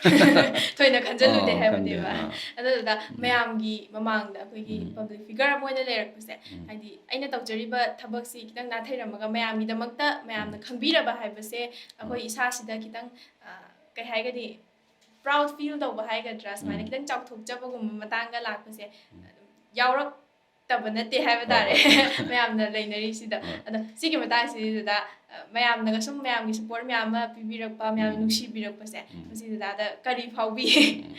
ꯊꯣꯏꯅ ꯈꯟꯖꯜꯂꯨꯗꯦ ꯑꯥ, ꯈꯟꯗꯦ, ꯍꯥꯏꯕꯅꯦꯕ꯫ ꯑꯥ꯫ ꯑꯗꯨꯗꯨꯗ ꯎꯝ꯫ ꯃꯌꯥꯝꯒꯤ ꯃꯃꯥꯡꯗ ꯑꯩꯈꯣꯏꯒꯤ ꯎꯝ꯫ Public figure ꯑꯃ ꯑꯣꯏꯅ ꯂꯩꯔꯛꯄꯁꯦ, ꯎꯝ꯫ ꯍꯥꯏꯗꯤ ꯑꯩꯅ ꯇꯧꯖꯔꯤꯕ ꯊꯕꯛꯁꯤ ꯈꯤꯇꯪ ꯅꯥꯊꯩꯔꯝꯃꯒ ꯃꯌꯥꯝꯒꯤꯗꯃꯛꯇ ꯃꯌꯥꯝꯅ ꯎꯝ꯫ ꯈꯪꯕꯤꯔꯕ ꯍꯥꯏꯕꯁꯦ ꯑꯩꯈꯣꯏ ꯎꯝ꯫ ꯏꯁꯥꯁꯤꯗ ꯈꯤꯇꯪ, ꯑ, ꯀꯩ ꯍꯥꯏꯒꯅꯤ, proud feel ꯇꯧꯕ ꯍꯥꯏꯒꯗ꯭ꯔꯥ, ꯁꯨꯃꯥꯏꯅ ꯎꯝ꯫ ꯈꯤꯇꯪ ꯆꯥꯎꯊꯣꯛꯆꯕꯒꯨꯝꯕ ꯃꯇꯥꯡꯒ ꯂꯥꯛꯄꯁꯦ ꯎꯝ꯫ ꯑꯗꯨꯝ ꯌꯥꯎꯔꯛꯇꯕ ꯅꯠꯇꯦ ꯍꯥꯏꯕ ꯍꯣꯏ, ꯇꯥꯔꯦ꯫ ꯍꯣꯏ, ꯍꯣꯏ꯫ ꯃꯌꯥꯝꯅ ꯂꯩꯅꯔꯤꯁꯤꯗ꯫ ꯍꯣꯏ꯫ ꯑꯗꯣ ꯁꯤꯒꯤ ꯃꯇꯥꯡꯁꯤꯗ, ꯑ, ꯃꯌꯥꯝꯅꯒ ꯁꯨꯝ ꯃꯌꯥꯝꯒꯤ support ꯃꯌꯥꯝ ꯑꯃ ꯄꯤꯕꯤꯔꯛꯄ, ꯃꯌꯥꯝꯅ ꯎꯝ꯫ ꯅꯨꯡꯁꯤꯕꯤꯔꯛꯄꯁꯦ, ꯎꯝ꯫ ꯃꯁꯤ ꯗꯗꯥꯗ ꯀꯔꯤ ꯐꯥꯎꯕꯤ? ꯎꯝ꯫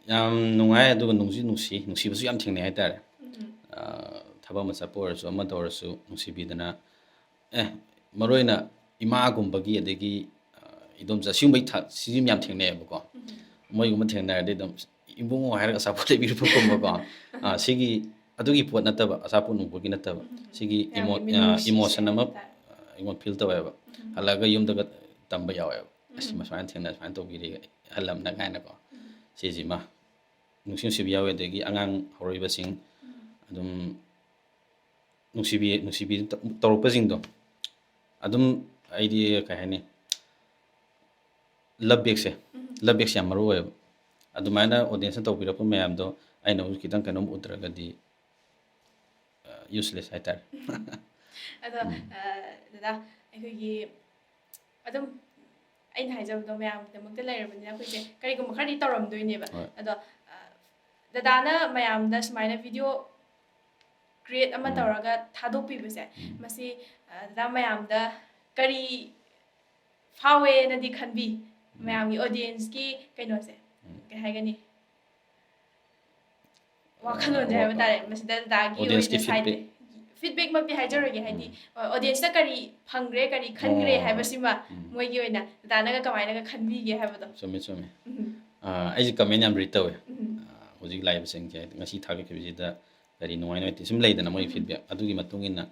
ꯌꯥꯝ ꯅꯨꯡꯉꯥꯏ, ꯑꯗꯨꯒ ꯅꯨꯡꯁꯨ ꯅꯨꯡꯁꯤ, ꯅꯨꯡꯁꯤꯕꯁꯨ ꯌꯥꯝ ꯊꯦꯡꯅꯩ ꯍꯥꯏꯇꯥꯔꯦ꯫ ꯎꯝ꯫ ꯑ, ꯊꯕꯛ ꯑꯃ ꯆꯠꯄ ꯑꯣꯏꯔꯁꯨ, ꯑꯃ ꯇꯧꯔꯁꯨ ꯅꯨꯡꯁꯤꯕꯤꯗꯅ, ꯑꯦ, ꯃꯔꯨ ꯑꯣꯏꯅ ꯏꯃꯥꯒꯨꯝꯕꯒꯤ, ꯑꯗꯒꯤ, ꯑ, ꯏꯗꯣꯝꯆꯥ, ꯁꯤꯒꯨꯝꯕꯩ ꯊꯥ-, ꯁꯤꯁꯨ ꯌꯥꯝ ꯊꯦꯡꯅꯩꯌꯦꯕꯀꯣ꯫ ꯎꯝ꯫ ꯃꯣꯏꯒꯨꯝꯕ ꯊꯦꯡꯅꯔꯗꯤ ꯑꯗꯨꯝ, "ꯏꯕꯨꯡꯉꯣ" ꯍꯥꯏꯔꯒ ꯑꯆꯥꯄꯣꯠ ꯂꯩꯕꯤꯔꯛꯄꯒꯨꯝꯕꯀꯣ꯫ ꯑ, ꯁꯤꯒꯤ, ꯑꯗꯨꯒꯤ ꯄꯣꯠ ꯅꯠꯇꯕ, ꯑꯆꯥꯄꯣꯠ ꯅꯨꯡꯕꯒꯤ ꯅꯠꯇꯕ꯫ ꯎꯝ꯫ ꯁꯤꯒꯤ ꯌꯥꯝ emo-, ꯏꯃꯣ-, ꯅꯨꯡꯁꯤꯁꯦ emotion ꯑꯃ, ꯍꯥꯏꯇꯥꯔꯦ꯫ ꯑ, ꯑꯩꯉꯣꯟꯗ feel ꯇꯧꯋꯦꯕ꯫ ꯎꯝ꯫ ꯍꯜꯂꯛꯑꯒ ꯌꯨꯝꯗꯒ ꯇꯝꯕ ꯌꯥꯎꯋꯦꯕ꯫ ꯑꯁꯤꯃ ꯁꯨꯃꯥꯏꯅ ꯊꯦꯡꯅ ꯁꯨꯃꯥꯏꯅ ꯇꯧꯕꯤꯔꯦ ꯑꯍꯜ ꯑꯃꯅ ꯀꯥꯏꯅꯀꯣ꯫ ꯁꯤꯁꯤꯃ ꯅꯨꯡꯁꯤ ꯅꯨꯡꯁꯤꯕ ꯌꯥꯎꯋꯦ꯫ ꯑꯗꯒꯤ ꯑꯉꯥꯡ ꯍꯧꯔꯛꯏꯕꯁꯤꯡ ꯑꯗꯨꯝ ꯅꯨꯡꯁꯤꯕꯤ ꯅꯨꯡꯁꯤꯕꯤ ꯇꯧꯔꯛꯄꯁꯤꯡꯗꯣ ꯑꯗꯨꯝ ꯑꯩꯗꯤ ꯀꯩ ꯍꯥꯏꯅꯤ, ꯂꯞ ꯕꯦꯛꯁꯦ ꯂꯞ ꯕꯦꯛꯁꯦ ꯌꯥꯝ ꯃꯔꯨ ꯑꯣꯏꯌꯦꯕ꯫ ꯑꯗꯨꯃꯥꯏꯅ ꯑꯣꯗꯤꯌꯦꯟꯁꯅ ꯇꯧꯕꯤꯔꯛꯄ ꯃꯌꯥꯝꯗꯣ ꯑꯩꯅ ꯍꯧꯖꯤꯛ ꯈꯤꯇꯪ ꯀꯩꯅꯣꯝ ꯎꯠꯇ꯭ꯔꯒꯗꯤ ꯌꯨꯁꯂꯦꯁ ꯍꯥꯏꯇꯥꯔꯦ꯫ ꯑꯗꯣ ꯗꯗꯥ, ꯑꯩꯈꯣꯏꯒꯤ ꯑꯗꯨꯝ ꯑꯩꯅ ꯍꯥꯏꯖꯕꯗꯣ ꯃꯌꯥꯝꯒꯤꯗꯃꯛꯇ ꯂꯩꯔꯕꯅꯤꯅ ꯑꯩꯈꯣꯏꯁꯦ ꯀꯔꯤꯒꯨꯝꯕ ꯈꯔꯗꯤ ꯇꯧꯔꯝꯗꯣꯏꯅꯦꯕ꯫ ꯍꯣꯏ꯫ ꯑꯗꯣ ꯗꯗꯥꯅ ꯃꯌꯥꯝꯗ ꯁꯨꯃꯥꯏꯅ ꯚꯤꯗꯤꯑꯣ ꯀ꯭ꯔꯤꯌꯦꯠ ꯑꯃ ꯇꯧꯔꯒ ꯊꯥꯗꯣꯛꯄꯤꯕꯁꯦ, ꯃꯁꯤ ꯗꯗꯥ ꯃꯌꯥꯝꯗ ꯀꯔꯤ ꯐꯥꯎꯋꯦꯅꯗꯤ ꯈꯟꯕꯤ? ꯃꯌꯥꯝꯒꯤ ꯑꯣꯗꯤꯌꯦꯟꯁꯀꯤ ꯀꯩꯅꯣꯁꯦ, ꯀꯩ ꯍꯥꯏꯒꯅꯤ, ꯋꯥꯈꯜꯂꯣꯟꯁꯦ ꯍꯥꯏꯕ ꯇꯥꯔꯦ꯫ ꯃꯁꯤꯗ ꯗꯗꯥꯒꯤ ꯑꯣꯏꯅ ꯁꯥꯏꯠꯇ ꯐꯤꯗꯕꯦꯛꯃꯛꯇꯤ ꯍꯥꯏꯖꯔꯣꯏꯒꯦ, ꯍꯥꯏꯗꯤ ꯑꯣꯗꯤꯌꯦꯟꯁꯇ ꯀꯔꯤ ꯐꯪꯈ꯭ꯔꯦ, ꯀꯔꯤ ꯈꯟꯈ꯭ꯔꯦ ꯍꯥꯏꯕꯁꯤꯃ ꯃꯣꯏꯒꯤ ꯑꯣꯏꯅ ꯗꯗꯥꯅꯒ ꯀꯃꯥꯏꯅꯒ ꯈꯟꯕꯤꯒꯦ ꯍꯥꯏꯕꯗꯣ꯫ ꯆꯨꯝꯃꯦ, ꯆꯨꯝꯃꯦ꯫ ꯑꯩꯁꯦ ꯀꯃꯦꯟ ꯌꯥꯝ ꯔꯤꯗ ꯇꯧꯋꯦ꯫ ꯍꯧꯖꯤꯛ ꯂꯥꯛꯏꯕꯁꯤꯡꯁꯦ, ꯉꯁꯤ ꯊꯥꯒꯠꯈꯤꯕꯁꯤꯗ ꯀꯔꯤ ꯅꯨꯡꯉꯥꯏ ꯅꯨꯡꯉꯥꯏꯇꯦ ꯁꯨꯝ ꯂꯩꯗꯅ ꯃꯣꯏ ꯐꯤꯗꯕꯦꯛ꯫ ꯑꯗꯨꯒꯤ ꯃꯇꯨꯡ ꯏꯟꯅ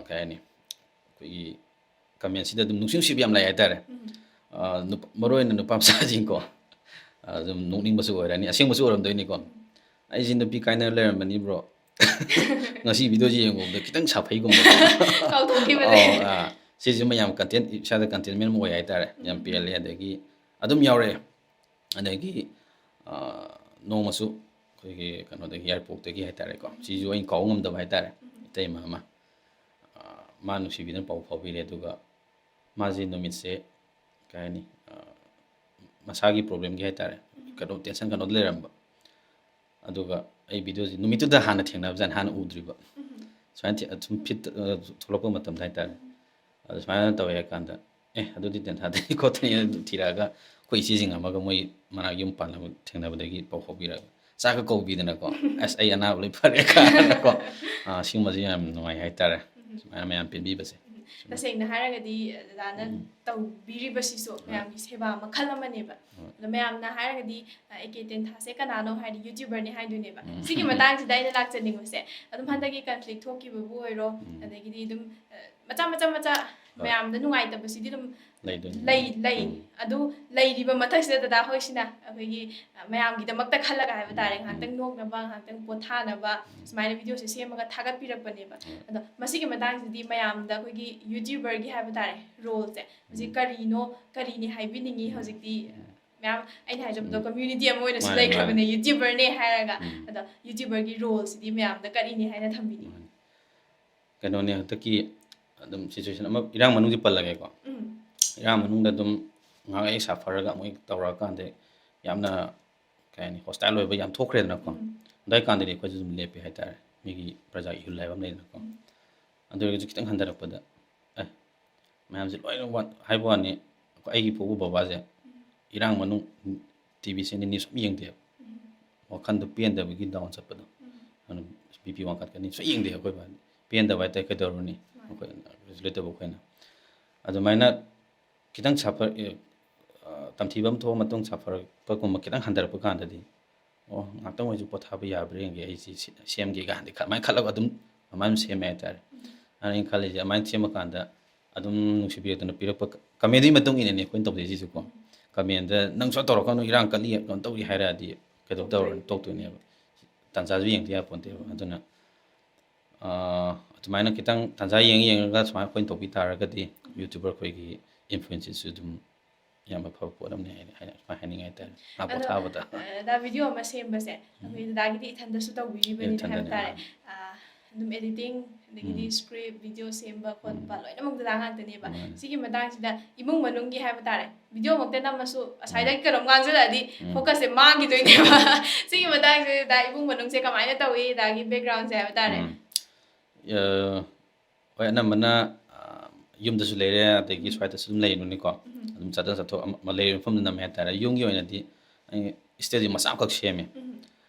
ꯀꯩ ꯍꯥꯏꯅꯤ, ꯑꯩꯈꯣꯏꯒꯤ ꯀꯃꯦꯟꯁꯤꯗ ꯑꯗꯨꯝ ꯅꯨꯡꯁꯤ ꯅꯨꯡꯁꯤꯕ ꯌꯥꯝ ꯂꯩ ꯍꯥꯏꯇꯥꯔꯦ꯫ ꯃꯔꯨ ꯑꯣꯏꯅ ꯅꯨꯄꯥ ꯃꯆꯥꯁꯤꯡꯀꯣ꯫ ꯑꯗꯨꯝ ꯅꯣꯛꯅꯤꯡꯕꯁꯨ ꯑꯣꯏꯔꯅꯤ, ꯑꯁꯦꯡꯕꯁꯨ ꯑꯣꯏꯔꯝꯗꯣꯏꯅꯤꯀꯣ꯫ "ꯑꯩꯁꯦ ꯅꯨꯄꯤ ꯀꯥꯏꯅꯔ ꯂꯩꯔꯝꯕꯅꯤ bro꯫ ꯉꯁꯤ ꯚꯤꯗꯤꯑꯣꯁꯤ ꯌꯦꯡꯉꯨꯕꯗ ꯈꯤꯇꯪ ꯁꯥꯐꯩꯒꯨꯝꯕ"꯫ ꯀꯥꯎꯊꯣꯛꯈꯤꯕꯅꯦ꯫ ꯁꯤꯁꯨ ꯃꯌꯥꯝ ꯀꯟꯇꯦꯟ, ꯏꯁꯥꯗ ꯀꯟꯇꯦꯟꯃꯦꯟ ꯑꯃ ꯑꯣꯏ ꯍꯥꯏꯇꯥꯔꯦ꯫ ꯌꯥꯝ ꯄꯦꯜꯂꯦ꯫ ꯑꯗꯒꯤ ꯑꯗꯨꯝ ꯌꯥꯎꯔꯛꯑꯦ꯫ ꯑꯗꯒꯤ ꯅꯣꯡꯃꯁꯨ ꯑꯩꯈꯣꯏꯒꯤ ꯀꯩꯅꯣꯗꯒꯤ, ꯏꯌꯥꯔꯄꯣꯔꯠꯇꯒꯤ ꯍꯥꯏꯇꯥꯔꯦꯀꯣ, ꯁꯤꯁꯨ ꯑꯩꯅ ꯀꯥꯎ ꯉꯝꯗꯕ ꯍꯥꯏꯇꯥꯔꯦ꯫ ꯏꯇꯩꯃ ꯑꯃ, ꯃꯥ ꯅꯨꯡꯁꯤꯕꯤꯗꯨꯅ ꯄꯥꯎ ꯐꯥꯎꯕꯤꯔꯦ꯫ ꯑꯗꯨꯒ ꯃꯥꯁꯦ ꯅꯨꯃꯤꯠꯁꯦ ꯀꯩ ꯍꯥꯏꯅꯤ, ꯃꯁꯥꯒꯤ ꯄ꯭ꯔꯣꯕ꯭ꯂꯦꯝꯒꯤ ꯍꯥꯏꯇꯥꯔꯦ, ꯀꯩꯅꯣ, ꯇꯦꯟꯁꯟ ꯀꯩꯅꯣꯗ ꯂꯩꯔꯝꯕ꯫ ꯑꯗꯨꯒ ꯑꯩ ꯚꯤꯗꯤꯑꯣꯁꯦ ꯅꯨꯃꯤꯠꯇꯨꯗ ꯍꯥꯟꯅ ꯊꯦꯡꯅꯕꯖꯥꯠꯅꯤ, ꯍꯥꯟꯅ ꯎꯗ꯭ꯔꯤꯕ꯫ ꯁꯨꯃꯥꯏꯅ ꯊꯦ-, ꯁꯨꯝ ꯐꯤꯠ ꯊꯣꯛꯂꯛꯄ ꯃꯇꯝꯗ ꯍꯥꯏꯇꯥꯔꯦ꯫ ꯑꯗꯨ ꯁꯨꯃꯥꯏꯅ ꯇꯧꯋꯦ ꯍꯥꯏ ꯀꯥꯟꯗ, "ꯑꯦ, ꯑꯗꯨꯗꯤ ꯇꯦꯟꯊꯥꯗꯅꯤ ꯈꯣꯠꯇꯅꯤ" ꯑꯗꯨ ꯊꯤꯔꯛꯑꯒ ꯑꯩꯈꯣꯏ ꯏꯆꯦꯁꯤꯡ ꯑꯃꯒ ꯃꯣꯏ ꯃꯅꯥꯛ ꯌꯨꯝ ꯄꯥꯟꯅꯕ ꯊꯦꯡꯅꯕꯗꯒꯤ ꯄꯥꯎ ꯐꯥꯎꯕꯤꯔꯛꯑꯒ ꯆꯥꯛꯀ ꯀꯧꯕꯤꯗꯅꯀꯣ, "ꯑꯁ, ꯑꯩ ꯑꯅꯥꯕ ꯂꯣꯏ ꯐꯔꯦ" ꯀꯥꯏꯅꯀꯣ꯫ ꯁꯤꯒꯨꯝꯕꯁꯦ ꯌꯥꯝ ꯅꯨꯡꯉꯥꯏ ꯍꯥꯏꯇꯥꯔꯦ, ꯁꯨꯃꯥꯏꯅ ꯃꯌꯥꯝ ꯄꯦꯟꯕꯤꯕꯁꯦ꯫ ꯇꯁꯦꯡꯅ ꯍꯥꯏꯔꯒꯗꯤ ꯗꯗꯥꯅ ꯇꯧꯕꯤꯔꯤꯕꯁꯤꯁꯨ ꯃꯌꯥꯝꯒꯤ ꯁꯦꯕꯥ ꯃꯈꯜ ꯑꯃꯅꯦꯕ꯫ ꯑꯗꯣ ꯃꯌꯥꯝꯅ ꯍꯥꯏꯔꯒꯗꯤ, "ꯑꯦ ꯀꯦ ꯇꯦꯟꯊꯥꯁꯦ ꯀꯅꯥꯅꯣ?" ꯍꯥꯏꯗꯤ YouTuberꯅꯤ ꯍꯥꯏꯗꯣꯏꯅꯦꯕ꯫ ꯁꯤꯒꯤ ꯃꯇꯥꯡꯁꯤꯗ ꯑꯩꯅ ꯂꯥꯛꯆꯅꯤꯡꯕꯁꯦ, ꯑꯗꯨꯝ ꯍꯟꯗꯛꯀꯤ ꯀꯟꯐ꯭ꯂꯤꯛ ꯊꯣꯛꯈꯤꯕꯕꯨ ꯑꯣꯏꯔꯣ, ꯑꯗꯒꯤꯗꯤ ꯑꯗꯨꯝ ꯃꯆꯥ ꯃꯆꯥ ꯃꯆꯥ ꯃꯌꯥꯝꯗ ꯅꯨꯡꯉꯥꯏꯇꯕꯁꯤꯗꯤ ꯑꯗꯨꯝ ꯂꯩꯗꯣꯏꯅꯤ꯫ ꯂꯩ ꯂꯩ ꯑꯗꯨ ꯂꯩꯔꯤꯕ ꯃꯊꯛꯁꯤꯗ ꯗꯗꯥ ꯍꯣꯏꯁꯤꯅ ꯑꯩꯈꯣꯏꯒꯤ ꯑ, ꯃꯌꯥꯝꯒꯤꯗꯃꯛꯇ ꯈꯜꯂꯒ ꯍꯥꯏꯕ ꯇꯥꯔꯦ, ꯉꯥꯏꯍꯥꯛꯇꯪ ꯅꯣꯛꯅꯕ, ꯉꯥꯏꯍꯥꯛꯇꯪ ꯄꯣꯊꯥꯅꯕ ꯁꯨꯃꯥꯏꯅ ꯚꯤꯗꯤꯑꯣꯁꯦ ꯁꯦꯝꯃꯒ ꯊꯥꯒꯠꯄꯤꯔꯛꯄꯅꯦꯕ꯫ ꯑꯗꯣ ꯃꯁꯤꯒꯤ ꯃꯇꯥꯡꯁꯤꯗꯤ ꯃꯌꯥꯝꯗ ꯑꯩꯈꯣꯏꯒꯤ YouTuberꯒꯤ ꯍꯥꯏꯕ ꯇꯥꯔꯦ ꯔꯣꯜꯁꯦ, ꯃꯁꯤ ꯀꯔꯤꯅꯣ, ꯀꯔꯤꯅꯤ ꯍꯥꯏꯕꯤꯅꯤꯡꯉꯤ? ꯍꯧꯖꯤꯛꯇꯤ ꯑ, ꯃꯌꯥꯝ ꯑꯩꯅ ꯍꯥꯏꯖꯕꯗꯣ community ꯑꯃ ꯑꯣꯏꯅꯁꯨ ꯃꯥꯅꯦ, ꯂꯩꯈ꯭ꯔꯕꯅꯦ ꯃꯥꯅꯦ꯫ YouTuberꯅꯦ ꯍꯥꯏꯔꯒ꯫ ꯎꯝ꯫ ꯑꯗꯣ YouTuberꯒꯤ ꯔꯣꯜꯁꯤꯗꯤ ꯃꯌꯥꯝꯗ ꯀꯔꯤꯅꯤ ꯍꯥꯏꯅ ꯊꯝꯕꯤꯅꯤꯡꯉꯤ? ꯃꯥꯅꯦ꯫ ꯀꯩꯅꯣꯅꯦ, ꯍꯟꯗꯛꯀꯤ ꯑꯗꯨꯝ situation ꯑꯃ, ꯏꯔꯥꯡ ꯃꯅꯨꯡꯗꯤ ꯄꯜꯂꯒꯦꯀꯣ꯫ ꯎꯝ ꯏꯔꯥꯡ ꯃꯅꯨꯡꯗ ꯑꯗꯨꯝ ꯉꯥꯏꯍꯥꯛ ꯍꯦꯛ ꯁꯥꯐꯔꯒ ꯑꯃꯨꯛ ꯍꯦꯛ ꯇꯧꯔꯛꯑꯀꯥꯟꯗ ꯌꯥꯝꯅ, ꯀꯩ ꯍꯥꯏꯅꯤ, hostile ꯑꯣꯏꯕ ꯌꯥꯝ ꯊꯣꯛꯈ꯭ꯔꯦꯗꯅꯀꯣ꯫ ꯎꯝ ꯑꯗꯨꯋꯥꯏ ꯀꯥꯟꯗꯗꯤ ꯑꯩꯈꯣꯏꯁꯨ ꯑꯗꯨꯝ ꯂꯦꯞꯄꯦ ꯍꯥꯏꯇꯥꯔꯦ, ꯃꯤꯒꯤ ꯄ꯭ꯔꯖꯥꯒꯤ ꯏꯍꯨꯜ ꯍꯥꯏꯕ ꯑꯃ ꯂꯩꯗꯅꯀꯣ꯫ ꯎꯝ ꯑꯗꯨ ꯑꯣꯏꯔꯒꯁꯨ ꯈꯤꯇꯪ ꯍꯟꯊꯔꯛꯄꯗ ꯑꯦ, ꯃꯌꯥꯝꯁꯦ ꯂꯣꯏꯅ ꯋꯥ-, ꯍꯥꯏꯕ ꯋꯥꯅꯤ, ꯑꯩꯈꯣꯏ, ꯑꯩꯒꯤ ꯄꯨꯄꯨ ꯕꯕꯥꯁꯦ ꯏꯔꯥꯡ ꯃꯅꯨꯡ ꯇꯤ ꯚꯤ ꯁꯦ ꯅꯤꯅꯤ ꯁꯨꯝ ꯌꯦꯡꯗꯦꯕ꯫ ꯎꯝ ꯋꯥꯈꯟꯗꯣ ꯄꯦꯟꯗꯕꯒꯤ down ꯆꯠꯄꯗꯣ꯫ ꯎꯝ ꯑꯗꯨꯅ ꯕꯤ ꯄꯤ ꯋꯥꯡꯈꯠꯀꯅꯤ, ꯁꯨꯝ ꯌꯦꯡꯗꯦ ꯑꯩꯈꯣꯏ ꯕꯥꯗꯤ꯫ ꯄꯦꯟꯗꯕ ꯍꯥꯏꯇꯥꯔꯦ, ꯀꯩꯗꯧꯔꯨꯅꯤ? ꯃꯥꯅꯦ꯫ ꯑꯩꯈꯣꯏ ꯔꯤꯂꯦꯇꯦꯕꯜ ꯑꯩꯈꯣꯏꯅ꯫ ꯑꯗꯨꯃꯥꯏꯅ ꯈꯤꯇꯪ ꯁꯥꯐꯔ-, ꯑꯦ, ꯑ, ꯇꯝꯊꯤꯕ ꯑꯃ ꯊꯣꯛꯑ ꯃꯇꯨꯡ ꯁꯥꯐꯔꯛꯄꯒꯨꯝꯕ ꯈꯤꯇꯪ ꯍꯟꯊꯔꯛꯄ ꯀꯥꯟꯗꯗꯤ, ꯑꯣ, ꯉꯥꯛꯇꯪ ꯑꯣꯏꯁꯨ ꯄꯣꯊꯥꯕ ꯌꯥꯕ꯭ꯔꯥ ꯌꯦꯡꯒꯦ, ꯑꯩꯁꯤ ꯁꯤ-, ꯁꯦꯝꯒꯦ ꯀꯥꯏꯅꯗꯤ ꯈ-, ꯑꯗꯨꯃꯥꯏꯅ ꯈꯜꯂꯒ ꯑꯗꯨꯝ ꯑꯗꯨꯃꯥꯏꯅ ꯁꯦꯝꯃꯦ ꯍꯥꯏꯇꯥꯔꯦ꯫ ꯑꯗꯨꯅ ꯑꯩꯅ ꯈꯜꯂꯤꯁꯦ, ꯑꯗꯨꯃꯥꯏꯅ ꯁꯦꯝꯃꯀꯥꯟꯗ ꯑꯗꯨꯝ ꯅꯨꯡꯁꯤ ꯄꯤꯔꯛꯇꯅ ꯄꯤꯔꯛꯄ ꯀ-, commentꯗꯨꯒꯤ ꯃꯇꯨꯡ ꯏꯟꯅꯅꯦ ꯑꯩꯈꯣꯏꯅ ꯇꯧꯖꯩꯁꯤꯁꯨꯀꯣ꯫ Commentꯇ "ꯅꯪ ꯁꯨꯃꯥꯏꯅ ꯇꯧꯔꯛꯀꯅꯨ, ꯏꯔꯥꯡ ꯀꯜꯂꯤ, ꯀꯩꯅꯣ ꯇꯧꯔꯤ" ꯍꯥꯏꯔꯛꯑꯗꯤ ꯀꯩꯗꯧ ꯇꯧꯔ-, ꯇꯣꯛꯇꯣꯏꯅꯦꯕ꯫ ꯇꯥꯟꯖꯥꯁꯨ ꯌꯦꯡꯗ ꯌꯥꯄꯣꯟꯇꯦꯕ꯫ ꯑꯗꯨꯅ, ꯑ, ꯑꯗꯨꯃꯥꯏꯅ ꯈꯤꯇꯪ ꯇꯥꯟꯖꯥ ꯌꯦꯡ ꯌꯦꯡꯉꯒ ꯁꯨꯃꯥꯏꯅ ꯑꯩꯈꯣꯏꯅ ꯇꯧꯕꯤ ꯇꯥꯔꯒꯗꯤ YouTuber ꯑꯩꯈꯣꯏꯒꯤ influenceꯁꯤꯁꯨ ꯑꯗꯨꯝ ꯌꯥꯝꯅ ꯐꯕ ꯄꯣꯠ ꯑꯃꯅꯤ ꯍꯥꯏꯅ, ꯍꯥꯏꯅ ꯁꯨꯃꯥꯏꯅ ꯍꯥꯏꯅꯤꯡꯉꯦ ꯍꯥꯏꯇꯥꯔꯦ꯫ ꯉꯥ ꯑꯗꯣ, ꯄꯣꯊꯥꯕꯗ꯫ ꯑ, ꯗꯗꯥ video ꯑꯃ ꯁꯦꯝꯕꯁꯦ ꯑꯩꯈꯣꯏ ꯗꯗꯥꯒꯤꯗꯤ ꯏꯊꯟꯗꯁꯨ ꯇꯧꯕꯤꯔꯤꯕꯅꯤꯅ ꯏꯊꯟꯗꯅꯦ꯫ ꯍꯥꯏꯕ ꯇꯥꯔꯦ꯫ ꯑ, ꯑꯗꯨꯝ editing, ꯑꯗꯒꯤꯗꯤ ꯎꯝ꯫ Script, video ꯁꯦꯝꯕ ꯈꯣꯠꯄ ꯎꯝ꯫ ꯂꯣꯏꯅꯃꯛ ꯗꯗꯥ ꯉꯥꯛꯇꯅꯦꯕ꯫ ꯃꯥꯅꯦ꯫ ꯁꯤꯒꯤ ꯃꯇꯥꯡꯁꯤꯗ ꯏꯃꯨꯡ ꯃꯅꯨꯡꯒꯤ ꯍꯥꯏꯕ ꯇꯥꯔꯦ, video ꯃꯛꯇ ꯅꯝꯃꯁꯨ ꯑꯁ꯭ꯋꯥꯏꯗꯒꯤ ꯎꯝ꯫ ꯀꯩꯅꯣꯝ ꯉꯥꯡꯁꯤꯜꯂꯛꯑꯗꯤ ꯎꯝ꯫ focusꯁꯦ ꯃꯥꯡꯈꯤꯗꯣꯏꯅꯦꯕ꯫ ꯁꯤꯒꯤ ꯃꯇꯥꯡꯁꯤꯗ ꯏꯃꯨꯡ ꯃꯅꯨꯡꯁꯦ ꯀꯃꯥꯏꯅ ꯇꯧꯏ, ꯗꯗꯥꯒꯤ backgroundꯁꯦ ꯍꯥꯏꯕ ꯇꯥꯔꯦ? ꯎꯝ꯫ ꯑ, ꯍꯣꯏ, ꯑꯅꯝꯕꯅ, ꯑ, ꯌꯨꯝꯗꯁꯨ ꯂꯩꯔꯦ, ꯑꯗꯒꯤ ꯁ꯭ꯋꯥꯏꯗꯁꯨ ꯑꯗꯨꯝ ꯂꯩꯕꯅꯤꯀꯣ꯫ ꯎꯝ꯫ ꯑꯗꯨꯝ ꯆꯠꯊꯣꯛ ꯆꯠꯊꯣꯛ ꯑꯃ, ꯑꯃ ꯂꯩꯔꯤꯕ ꯃꯐꯝꯗꯨ ꯅꯝꯃꯦ ꯍꯥꯏꯇꯥꯔꯦ꯫ ꯌꯨꯝꯒꯤ ꯑꯣꯏꯅꯗꯤ ꯑꯩ studio ꯃꯆꯥ ꯑꯃꯈꯛ ꯁꯦꯝꯃꯦ꯫ ꯎꯝ꯫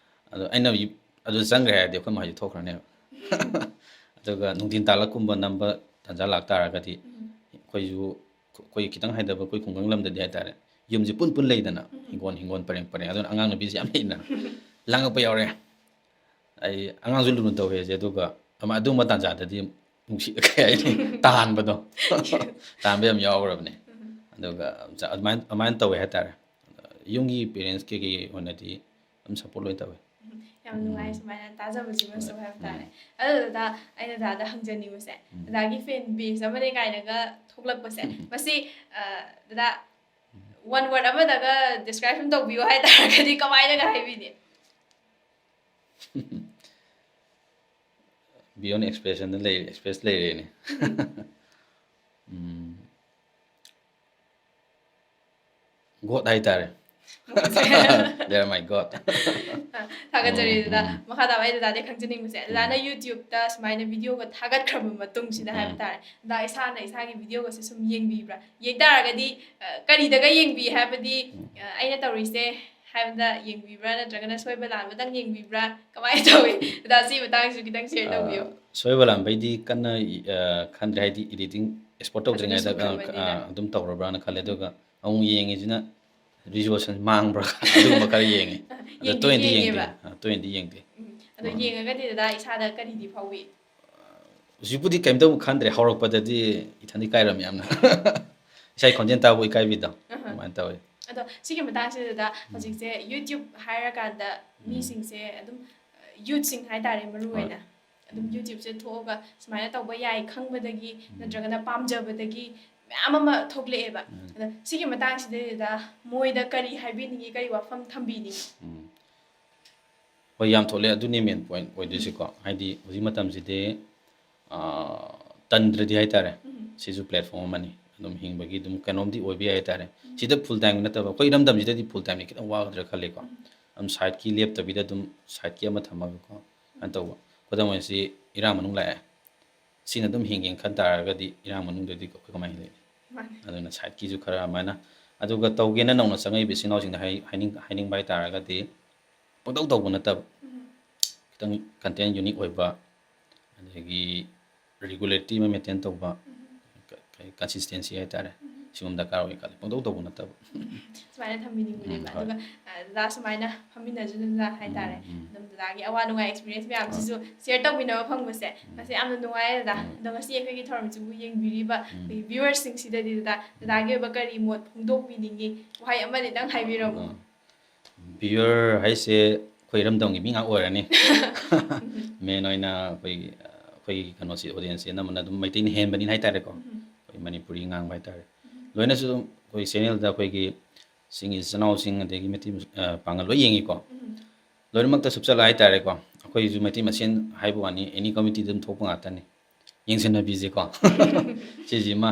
ꯑꯗꯣ ꯑꯩꯅ ꯌꯨ-, ꯑꯗꯨ ꯆꯪꯈ꯭ꯔꯦ ꯍꯥꯏꯔꯗꯤ ꯑꯩꯈꯣꯏ ꯃꯥꯁꯦ ꯊꯣꯛꯈ꯭ꯔꯅꯦꯕ꯫ ꯑꯗꯨꯒ ꯅꯨꯡꯊꯤꯟ ꯇꯥꯜꯂꯛꯀꯨꯝꯕ ꯅꯝꯕ ꯇꯥꯟꯖꯥ ꯂꯥꯛꯇꯥꯔꯒꯗꯤ ꯎꯝ꯫ ꯑꯩꯈꯣꯏꯁꯨ, ꯑꯩꯈꯣꯏ ꯈꯤꯇꯪ ꯍꯥꯏꯊꯕ ꯑꯩꯈꯣꯏ ꯈꯨꯡꯒꯪ ꯂꯝꯗꯗꯤ ꯍꯥꯏꯇꯥꯔꯦ, ꯌꯨꯝꯁꯦ ꯄꯨꯟ ꯄꯨꯟ ꯂꯩꯗꯅ, ꯎꯝ꯫ ꯍꯤꯡꯒꯣꯜ, ꯍꯤꯡꯒꯣꯜ ꯄꯔꯦꯡ ꯄꯔꯦꯡ꯫ ꯑꯗꯨꯅ ꯑꯉꯥꯡ ꯅꯨꯄꯤꯁꯦ ꯌꯥꯝ ꯂꯩꯗꯅ, ꯂꯥꯡꯉꯛꯄ ꯌꯥꯎꯔꯦ꯫ ꯑꯩ ꯑꯉꯥꯡꯁꯨ ꯂꯨꯅ ꯇꯧꯋꯦꯁꯦ, ꯑꯗꯨꯒ ꯑꯃ-, ꯑꯗꯨꯒꯨꯝꯕ ꯇꯥꯟꯖꯥꯗꯗꯤ ꯅꯨꯡꯁꯤ ꯀꯩ ꯍꯥꯏꯅꯤ, ꯇꯥꯟꯕꯗꯣ꯫ ꯇꯥꯟꯕ ꯌꯥꯝ ꯌꯥꯎꯈ꯭ꯔꯕꯅꯦ꯫ ꯑꯗꯨꯒ ꯑꯗꯨꯃꯥꯏꯅ ꯑꯗꯨꯃꯥꯏꯅ ꯇꯧꯋꯦ ꯍꯥꯏꯇꯥꯔꯦ꯫ ꯌꯨꯝꯒꯤ ꯄꯦꯔꯦꯟꯁ ꯀꯩꯀꯩ ꯑꯣꯏꯅꯗꯤ ꯑꯗꯨꯝ ꯁꯞꯄꯣꯔꯠ ꯂꯣꯏ ꯇꯧꯋꯦ꯫ ꯌꯥꯝ ꯅꯨꯡꯉꯥꯏ ꯁꯨꯃꯥꯏꯅ ꯇꯥꯖꯕꯁꯤꯃꯁꯨ ꯍꯥꯏꯕ ꯇꯥꯔꯦ꯫ ꯑꯗꯣ ꯗꯗꯥ, ꯑꯩꯅ ꯗꯗꯥꯗ ꯍꯪꯖꯅꯤꯡꯕꯁꯦ, ꯗꯗꯥꯒꯤ ꯐꯦꯟ ꯕꯦꯁ ꯑꯃꯅꯦ ꯀꯥꯏꯅꯒ ꯊꯣꯛꯂꯛꯄꯁꯦ, ꯃꯁꯤ ꯗꯗꯥ, ꯋꯥꯟ ꯋꯥꯔꯗ ꯑꯃꯗꯒ ꯗꯤꯁꯀ꯭ꯔꯥꯏꯞ ꯁꯨꯝ ꯇꯧꯕꯤꯌꯣ ꯍꯥꯏꯇꯥꯔꯒꯗꯤ ꯀꯃꯥꯏꯅꯒ ꯍꯥꯏꯕꯤꯅꯤ? Beyond expressionꯗ ꯂꯩꯔꯦ, ꯑꯦꯛꯁꯄ꯭ꯔꯦꯁ ꯂꯩꯔꯦꯅꯦ꯫ ꯎꯝ, ꯒꯣꯠ ꯍꯥꯏꯇꯥꯔꯦ꯫ They are my god. ꯊꯥꯒꯠꯆꯔꯤ ꯗꯗꯥ꯫ ꯃꯈꯥ ꯇꯥꯕ ꯑꯩ ꯗꯗꯥꯗꯩ ꯈꯪꯖꯅꯤꯡꯕꯁꯦ, ꯗꯗꯥꯅ YouTubeꯇ ꯁꯨꯃꯥꯏꯅ ꯚꯤꯗꯤꯑꯣꯒ ꯊꯥꯒꯠꯈ꯭ꯔꯕ ꯃꯇꯨꯡꯁꯤꯗ ꯍꯥꯏꯕ ꯇꯥꯔꯦ, ꯗꯗꯥ ꯏꯁꯥꯅ ꯏꯁꯥꯒꯤ ꯚꯤꯗꯤꯑꯣꯒꯁꯦ ꯁꯨꯝ ꯌꯦꯡꯕꯤꯕ꯭ꯔꯥ? ꯌꯦꯡ ꯇꯥꯔꯒꯗꯤ ꯀꯔꯤꯗꯒ ꯌꯦꯡꯕꯤ ꯍꯥꯏꯕꯗꯤ, ꯑꯩꯅ ꯇꯧꯔꯤꯁꯦ ꯍꯥꯏꯕꯗ ꯌꯦꯡꯕꯤꯕ꯭ꯔꯥ, ꯅꯠꯇ꯭ꯔꯒꯅ ꯁꯣꯏꯕ ꯂꯥꯟꯕꯗꯪ ꯌꯦꯡꯕꯤꯕ꯭ꯔꯥ, ꯀꯃꯥꯏꯅ ꯇꯧꯏ? ꯗꯗꯥ, ꯁꯤ ꯃꯇꯥꯡꯁꯤꯁꯨ ꯈꯤꯇꯪ ꯁꯤꯌꯔ ꯇꯧꯕꯤꯌꯣ꯫ ꯁꯣꯏꯕ ꯂꯥꯟꯕꯩꯗꯤ ꯀꯟꯅ ꯈꯟꯗ꯭ꯔꯦ, ꯍꯥꯏꯗꯤ ꯏꯗꯤꯇꯤꯡ ꯑꯦꯛꯁꯄꯣꯔꯠ ꯇꯧꯗ꯭ꯔꯤꯉꯩꯗ ꯑꯗꯨꯝ ꯇꯧꯔꯕ꯭ꯔꯥꯅ ꯈꯜꯂꯦ꯫ ꯑꯗꯨꯒ ꯑꯃꯨꯛ ꯌꯦꯡꯉꯤꯁꯤꯅ ꯔꯤꯖꯣꯂꯨꯁꯟ ꯃꯥꯡꯕ꯭ꯔꯥ ꯑꯗꯨꯒꯨꯝꯕ ꯈꯔ ꯌꯦꯡꯉꯤ꯫ ꯑꯗꯣ ꯇꯣꯏꯅꯗꯤ ꯌꯦꯡꯗꯦ꯫ ꯇꯣꯏꯅꯗꯤ ꯌꯦꯡꯗꯦ꯫ ꯑꯗꯣ ꯌꯦꯡꯉꯒꯗꯤ ꯗꯗꯥ ꯏꯁꯥꯗ ꯀꯔꯤꯗꯤ ꯐꯥꯎꯏ? ꯍꯧꯖꯤꯛꯄꯨꯗꯤ ꯀꯩꯝꯇꯕꯨ ꯈꯟꯗ꯭ꯔꯦ, ꯍꯧꯔꯛꯄꯗꯗꯤ ꯏꯊꯟꯗ ꯏꯀꯥꯏꯔꯝꯃꯤ ꯌꯥꯝꯅ꯫ ꯏꯁꯥꯒꯤ ꯈꯣꯟꯖꯦꯜ ꯇꯥꯕ ꯏꯀꯥꯏꯕꯤꯗꯣ ꯑꯗꯨꯃꯥꯏꯅ ꯇꯧꯋꯤ꯫ ꯑꯗꯣ ꯁꯤꯒꯤ ꯃꯇꯥꯡꯁꯤꯗ ꯍꯧꯖꯤꯛꯁꯦ YouTube ꯍꯥꯏꯔꯀꯥꯟꯗ ꯃꯤꯁꯤꯡꯁꯦ ꯑꯗꯨꯝ, ꯌꯨꯠꯁꯤꯡ ꯍꯥꯏꯇꯥꯔꯦ ꯃꯔꯨ ꯑꯣꯏꯅ, ꯑꯗꯨꯝ YouTubeꯁꯦ ꯊꯣꯛꯑꯒ ꯁꯨꯃꯥꯏꯅ ꯇꯧꯕ ꯌꯥꯏ ꯈꯪꯕꯗꯒꯤ ꯅꯠꯇ꯭ꯔꯒꯅ ꯄꯥꯝꯖꯕꯗꯒꯤ ꯃꯌꯥꯝ ꯑꯃ ꯊꯣꯛꯂꯛꯑꯦꯕ꯫ ꯑꯗ ꯁꯤꯒꯤ ꯃꯇꯥꯡꯁꯤꯗꯩꯗ ꯃꯣꯏꯗ ꯀꯔꯤ ꯍꯥꯏꯕꯤꯅꯤꯡꯉꯤ, ꯀꯔꯤ ꯋꯥꯐꯝ ꯊꯝꯕꯤꯅꯤꯡꯉꯤ? ꯍꯣꯏ, ꯌꯥꯝ ꯊꯣꯛꯂꯛꯑꯦ꯫ ꯑꯗꯨꯅꯤ ꯃꯦꯟ ꯄꯣꯏꯟ ꯑꯣꯏꯗꯣꯏꯁꯤꯀꯣ꯫ ꯍꯥꯏꯗꯤ ꯍꯧꯖꯤꯛ ꯃꯇꯝꯁꯤꯗꯤ, ꯑꯥ, ꯇꯟꯗ꯭ꯔꯗꯤ ꯍꯥꯏꯇꯥꯔꯦ, ꯁꯤꯁꯨ ꯄ꯭ꯂꯦꯠꯐꯣꯝ ꯑꯃꯅꯤ꯫ ꯑꯗꯨꯝ ꯍꯤꯡꯕꯒꯤ ꯑꯗꯨꯝ ꯀꯩꯅꯣꯝꯗꯤ ꯑꯣꯏꯕ ꯌꯥꯏ ꯍꯥꯏꯇꯥꯔꯦ꯫ ꯁꯤꯗ ꯐꯨꯜ ꯇꯥꯏꯝꯒꯤ ꯅꯠꯇꯕ, ꯑꯩꯈꯣꯏ ꯏꯔꯝꯗꯝꯁꯤꯗꯗꯤ ꯐꯨꯜ ꯇꯥꯏꯝꯗꯤ ꯈꯤꯇꯪ ꯋꯥꯒꯗ꯭ꯔꯥ ꯈꯜꯂꯤꯀꯣ꯫ ꯑꯗꯨꯝ ꯁꯥꯏꯠꯀꯤ ꯂꯦꯞꯇꯕꯤꯗ ꯑꯗꯨꯝ ꯁꯥꯏꯠꯀꯤ ꯑꯃ ꯊꯝꯃꯒꯀꯣ, ꯑꯗꯨꯃꯥꯏꯅ ꯇꯧꯕ꯫ ꯈꯨꯗꯝ ꯑꯣꯏꯅ ꯁꯤ ꯏꯔꯥꯡ ꯃꯅꯨꯡ ꯂꯥꯛꯑꯦ, ꯁꯤꯅ ꯑꯗꯨꯝ ꯍꯤꯡꯒꯦꯅ ꯈꯟ ꯇꯥꯔꯒꯗꯤ ꯏꯔꯥꯡ ꯃꯅꯨꯡꯗꯗꯤ ꯑꯩꯈꯣꯏ ꯀꯃꯥꯏꯅ ꯍꯤꯡꯒꯅꯤ? ꯑꯗꯨꯅ ꯁꯥꯏꯠꯀꯤꯁꯨ ꯈꯔ ꯑꯗꯨꯃꯥꯏꯅ, ꯑꯗꯨꯒ ꯇꯧꯒꯦꯅ ꯅꯧꯅ ꯆꯪꯉꯛꯏꯕ ꯏꯆꯤꯟ ꯏꯅꯥꯎꯁꯤꯡꯗ ꯍꯥꯏ-, ꯍꯥꯏꯅꯤꯡ-, ꯍꯥꯏꯅꯤꯡꯕ ꯍꯥꯏꯇꯥꯔꯒꯗꯤ, ꯄꯪꯇꯧ ꯇꯧꯕ ꯅꯠꯇꯕ, ꯈꯤꯇꯪ ꯀꯟꯇꯦꯟ ꯌꯨꯅꯤꯛ ꯑꯣꯏꯕ, ꯑꯗꯒꯤ ꯔꯤꯒꯨꯂꯔꯤꯇꯤ ꯑꯃ ꯃꯦꯟꯇꯦꯟ ꯇꯧꯕ, ꯀ-, ꯀ-, ꯀꯟꯁꯤꯁꯇꯦꯟꯁꯤ ꯍꯥꯏꯇꯥꯔꯦ, ꯁꯤꯒꯨꯝꯕ ꯗꯔꯀꯥꯔ ꯑꯣꯏ ꯈꯜꯂꯤ꯫ ꯄꯪꯇꯧ ꯇꯧꯕ ꯅꯠꯇꯕ꯫ ꯁꯨꯃꯥꯏꯅ ꯊꯝꯕꯤꯅꯤꯡꯕꯅꯦꯕ꯫ ꯎꯝ, ꯍꯣꯏ꯫ ꯑꯗꯨꯒ, ꯑ, ꯗꯗꯥ ꯁꯨꯃꯥꯏꯅ ꯐꯝꯃꯤꯟꯅꯖꯗꯅ ꯍꯥꯏꯇꯥꯔꯦ, ꯎꯝ, ꯎꯝ꯫ ꯑꯗꯨꯝ ꯗꯗꯥꯒꯤ ꯑꯋꯥ ꯅꯨꯡꯉꯥꯏ experience ꯃꯌꯥꯝꯁꯤꯁꯨ share ꯇꯧꯃꯤꯟꯅꯕ ꯐꯪꯕꯁꯦ ꯉꯁꯤ ꯌꯥꯝꯅ ꯅꯨꯡꯉꯥꯏꯔꯦ ꯗꯗꯥ꯫ ꯑꯗꯣ ꯉꯁꯤ ꯑꯩꯈꯣꯏꯒꯤ ꯊꯧꯔꯝꯁꯤꯕꯨ ꯌꯦꯡꯕꯤꯔꯤꯕ ꯑꯩꯈꯣꯏꯒꯤ viewersꯁꯤꯡꯁꯤꯗꯗꯤ ꯗꯗꯥ, ꯗꯗꯥꯒꯤ ꯑꯣꯏꯕ ꯀꯔꯤ ꯃꯣꯠ ꯐꯣꯡꯗꯣꯛꯄꯤꯅꯤꯡꯉꯤ? ꯋꯥꯍꯩ ꯑꯃꯅꯤꯗꯪ ꯍꯥꯏꯕꯤꯔꯝꯃꯨ꯫ Viewer ꯍꯥꯏꯁꯦ ꯑꯩꯈꯣꯏ ꯏꯔꯝꯗꯝꯒꯤ ꯃꯤ ꯉꯥꯛ ꯑꯣꯏꯔꯅꯤ꯫ Main ꯑꯣꯏꯅ ꯑꯩꯈꯣꯏ ꯑꯩꯈꯣꯏꯒꯤ ꯀꯩꯅꯣꯁꯤ, audienceꯁꯤ ꯑꯅꯝꯕꯅ ꯑꯗꯨꯝ ꯃꯩꯇꯩꯅ ꯍꯦꯟꯕꯅꯤꯅ ꯍꯥꯏꯇꯥꯔꯦꯀꯣ꯫ ꯑꯩꯈꯣꯏ ꯃꯅꯤꯄꯨꯔꯤ ꯉꯥꯡꯕ ꯍꯥꯏꯇꯥꯔꯦ꯫ ꯂꯣꯏꯅꯁꯨ ꯑꯗꯨꯝ ꯑꯩꯈꯣꯏ channelꯗ ꯑꯩꯈꯣꯏꯒꯤ ꯁꯤꯡ ꯏꯆꯤꯜ ꯏꯅꯥꯎꯁꯤꯡ, ꯑꯗꯒꯤ ꯃꯩꯇꯩ ꯃꯆꯥ, ꯑ, ꯄꯥꯡꯒꯜ ꯂꯣꯏ ꯌꯦꯡꯉꯤꯀꯣ꯫ ꯂꯣꯏꯅꯃꯛꯇ ꯁꯨꯞꯆꯜꯂ ꯍꯥꯏꯇꯥꯔꯦꯀꯣ꯫ ꯑꯩꯈꯣꯏꯁꯨ ꯃꯩꯇꯩ ꯃꯁꯦꯟ ꯍꯥꯏꯕ ꯋꯥꯅꯤ, any committeeꯗ ꯑꯗꯨꯝ ꯊꯣꯛꯄ ꯉꯥꯛꯇꯅꯤ꯫ ꯌꯦꯡꯁꯤꯟꯅꯕꯤꯁꯤꯀꯣ꯫ ꯁꯤꯁꯤꯃ,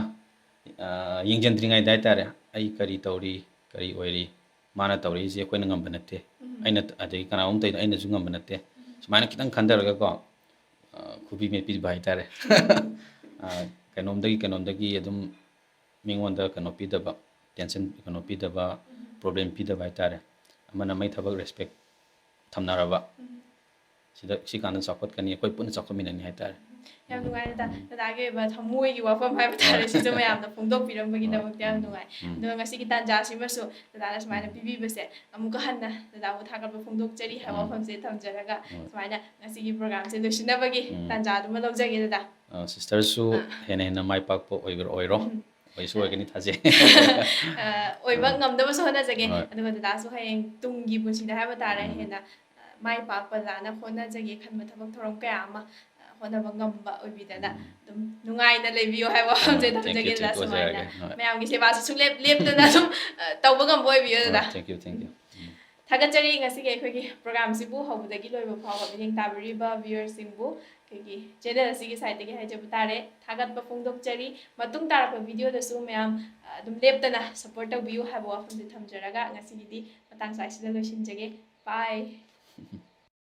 ꯑ, ꯌꯦꯡꯁꯤꯟꯗ꯭ꯔꯤꯉꯩꯗ ꯍꯥꯏꯇꯥꯔꯦ, ꯑꯩ ꯀꯔꯤ ꯇꯧꯔꯤ, ꯀꯔꯤ ꯑꯣꯏꯔꯤ, ꯃꯥꯅ ꯇꯧꯔꯛꯏꯁꯦ ꯑꯩꯈꯣꯏꯅ ꯉꯝꯕ ꯅꯠꯇꯦ꯫ ꯑꯩꯅ, ꯑꯗꯒꯤ ꯀꯅꯥꯒꯨꯝꯕ ꯇꯧꯔꯤꯗꯣ ꯑꯩꯅꯁꯨ ꯉꯝꯕ ꯅꯠꯇꯦ꯫ ꯁꯨꯃꯥꯏꯅ ꯈꯤꯇꯪ ꯈꯟꯊꯔꯒꯀꯣ, ꯑ, ꯈꯨꯕꯤ ꯃꯦꯠꯄꯤꯕ ꯍꯥꯏꯇꯥꯔꯦ꯫ ꯑ, ꯀꯩꯅꯣꯝꯗꯒꯤ ꯀꯩꯅꯣꯝꯗꯒꯤ ꯑꯗꯨꯝ ꯃꯤꯉꯣꯟꯗ ꯀꯩꯅꯣ ꯄꯤꯗꯕ, tension ꯀꯩꯅꯣ ꯄꯤꯗꯕ, problem ꯄꯤꯗꯕ ꯍꯥꯏꯇꯥꯔꯦ꯫ ꯑꯃꯅ ꯑꯃꯒꯤ ꯊꯕꯛ respect ꯊꯝꯅꯔꯕ꯫ ꯁꯤꯗ, ꯁꯤ ꯀꯥꯟꯗ ꯆꯥꯎꯈꯠꯀꯅꯤ, ꯑꯩꯈꯣꯏ ꯄꯨꯟꯅ ꯆꯥꯎꯈꯠꯃꯤꯟꯅꯅꯤ ꯍꯥꯏꯇꯥꯔꯦ꯫ ꯌꯥꯝ ꯅꯨꯡꯉꯥꯏ ꯗꯗꯥ꯫ ꯗꯗꯥꯒꯤ ꯑꯣꯏꯕ ꯊꯃꯣꯏꯒꯤ ꯋꯥꯐꯝ ꯍꯥꯏꯕ ꯇꯥꯔꯦ, ꯁꯤꯁꯨ ꯃꯌꯥꯝꯗ ꯐꯣꯡꯗꯣꯛꯄꯤꯔꯝꯕꯒꯤꯗꯃꯛꯇ ꯌꯥꯝ ꯅꯨꯡꯉꯥꯏ꯫ ꯑꯗꯨꯒ ꯉꯁꯤꯒꯤ ꯇꯥꯟꯖꯥꯁꯤꯃꯁꯨ ꯗꯗꯥꯅ ꯁꯨꯃꯥꯏꯅ ꯄꯤꯕꯤꯕꯁꯦ ꯑꯃꯨꯛꯀ ꯍꯟꯅ ꯗꯗꯥꯕꯨ ꯊꯥꯒꯠꯄ ꯐꯣꯡꯗꯣꯛꯆꯔꯤ ꯍꯥꯏꯕ ꯋꯥꯐꯝꯁꯦ ꯊꯝꯖꯔꯒ ꯁꯨꯃꯥꯏꯅ ꯉꯁꯤꯒꯤ programꯁꯦ ꯂꯣꯏꯁꯤꯟꯅꯕꯒꯤ ꯇꯥꯟꯖꯥꯗꯨꯃ ꯂꯧꯖꯒꯦ ꯗꯗꯥ꯫ ꯑ, sisterꯁꯨ ꯍꯦꯟꯅ ꯍꯦꯟꯅ ꯃꯥꯏ ꯄꯥꯛꯄ ꯑꯣꯏꯒꯦꯔꯥ ꯑꯣꯏꯔꯣ, ꯑꯣꯏꯁꯨ ꯑꯣꯏꯒꯅꯤ ꯊꯥꯖꯩ꯫ ꯑ, ꯑꯣꯏꯕ ꯉꯝꯅꯕꯁꯨ ꯍꯣꯠꯅꯖꯒꯦ꯫ ꯑꯗꯨꯒ ꯗꯗꯥꯁꯨ ꯍꯌꯦꯡ ꯇꯨꯡꯒꯤ ꯄꯨꯟꯁꯤꯗ ꯍꯥꯏꯕ ꯇꯥꯔꯦ, ꯍꯦꯟꯅ, ꯑ, ꯃꯥꯏ ꯄꯥꯛꯄ ꯗꯗꯥꯅ ꯍꯣꯠꯅꯖꯒꯦ ꯈꯟꯕ ꯊꯕꯛ ꯊꯧꯔꯝ ꯀꯌꯥ ꯑꯃ, ꯑ, ꯍꯣꯠꯅꯕ ꯉꯝꯕ ꯑꯣꯏꯕꯤꯗꯅ ꯑꯗꯨꯝ ꯅꯨꯡꯉꯥꯏꯅ ꯂꯩꯕꯤꯌꯣ ꯍꯥꯏꯕ ꯋꯥꯐꯝꯁꯦ thank you, ꯊꯝꯖꯒꯦ thank you, ꯗꯗꯥ꯫ ꯁꯨꯃꯥꯏꯅ ꯑꯣꯏꯖꯔꯒꯦ꯫ ꯍꯣꯏ꯫ ꯃꯌꯥꯝꯒꯤ ꯁꯦꯕꯥꯁꯨ ꯁꯨꯡꯂꯦꯞ ꯂꯦꯞꯇꯅ ꯑꯗꯨꯝ, ꯑ, ꯇꯧꯕ ꯉꯝꯕ ꯑꯣꯏꯕꯤꯌꯣ ꯗꯗꯥ꯫ ꯍꯣꯏ, thank you, thank you꯫ ꯎꯝ꯫ ꯊꯥꯒꯠꯆꯔꯤ ꯉꯁꯤꯒꯤ ꯑꯩꯈꯣꯏꯒꯤ programꯁꯤꯕꯨ ꯍꯧꯕꯗꯒꯤ ꯂꯣꯏꯕ ꯐꯥꯎꯕ ꯃꯤꯠꯌꯦꯡ ꯇꯥꯕꯤꯔꯤꯕ viewerꯁꯤꯡꯕꯨ꯫ ꯑꯩꯈꯣꯏꯒꯤ channel ꯑꯁꯤꯒꯤ sideꯇꯒꯤ ꯍꯥꯏꯖꯕ ꯇꯥꯔꯦ, ꯊꯥꯒꯠꯄ ꯐꯣꯡꯗꯣꯛꯆꯔꯤ꯫ ꯃꯇꯨꯡ ꯇꯥꯔꯛꯄ videoꯗꯁꯨ ꯃꯌꯥꯝ, ꯑ, ꯑꯗꯨꯝ ꯂꯦꯞꯇꯅ support ꯇꯧꯕꯤꯌꯨ ꯍꯥꯏꯕ ꯋꯥꯐꯝꯁꯦ ꯊꯝꯖꯔꯒ ꯉꯁꯤꯒꯤꯗꯤ ꯃꯇꯥꯡ ꯁ꯭ꯋꯥꯏꯁꯤꯗ ꯂꯣꯏꯁꯤꯟꯖꯒꯦ꯫ Bye꯫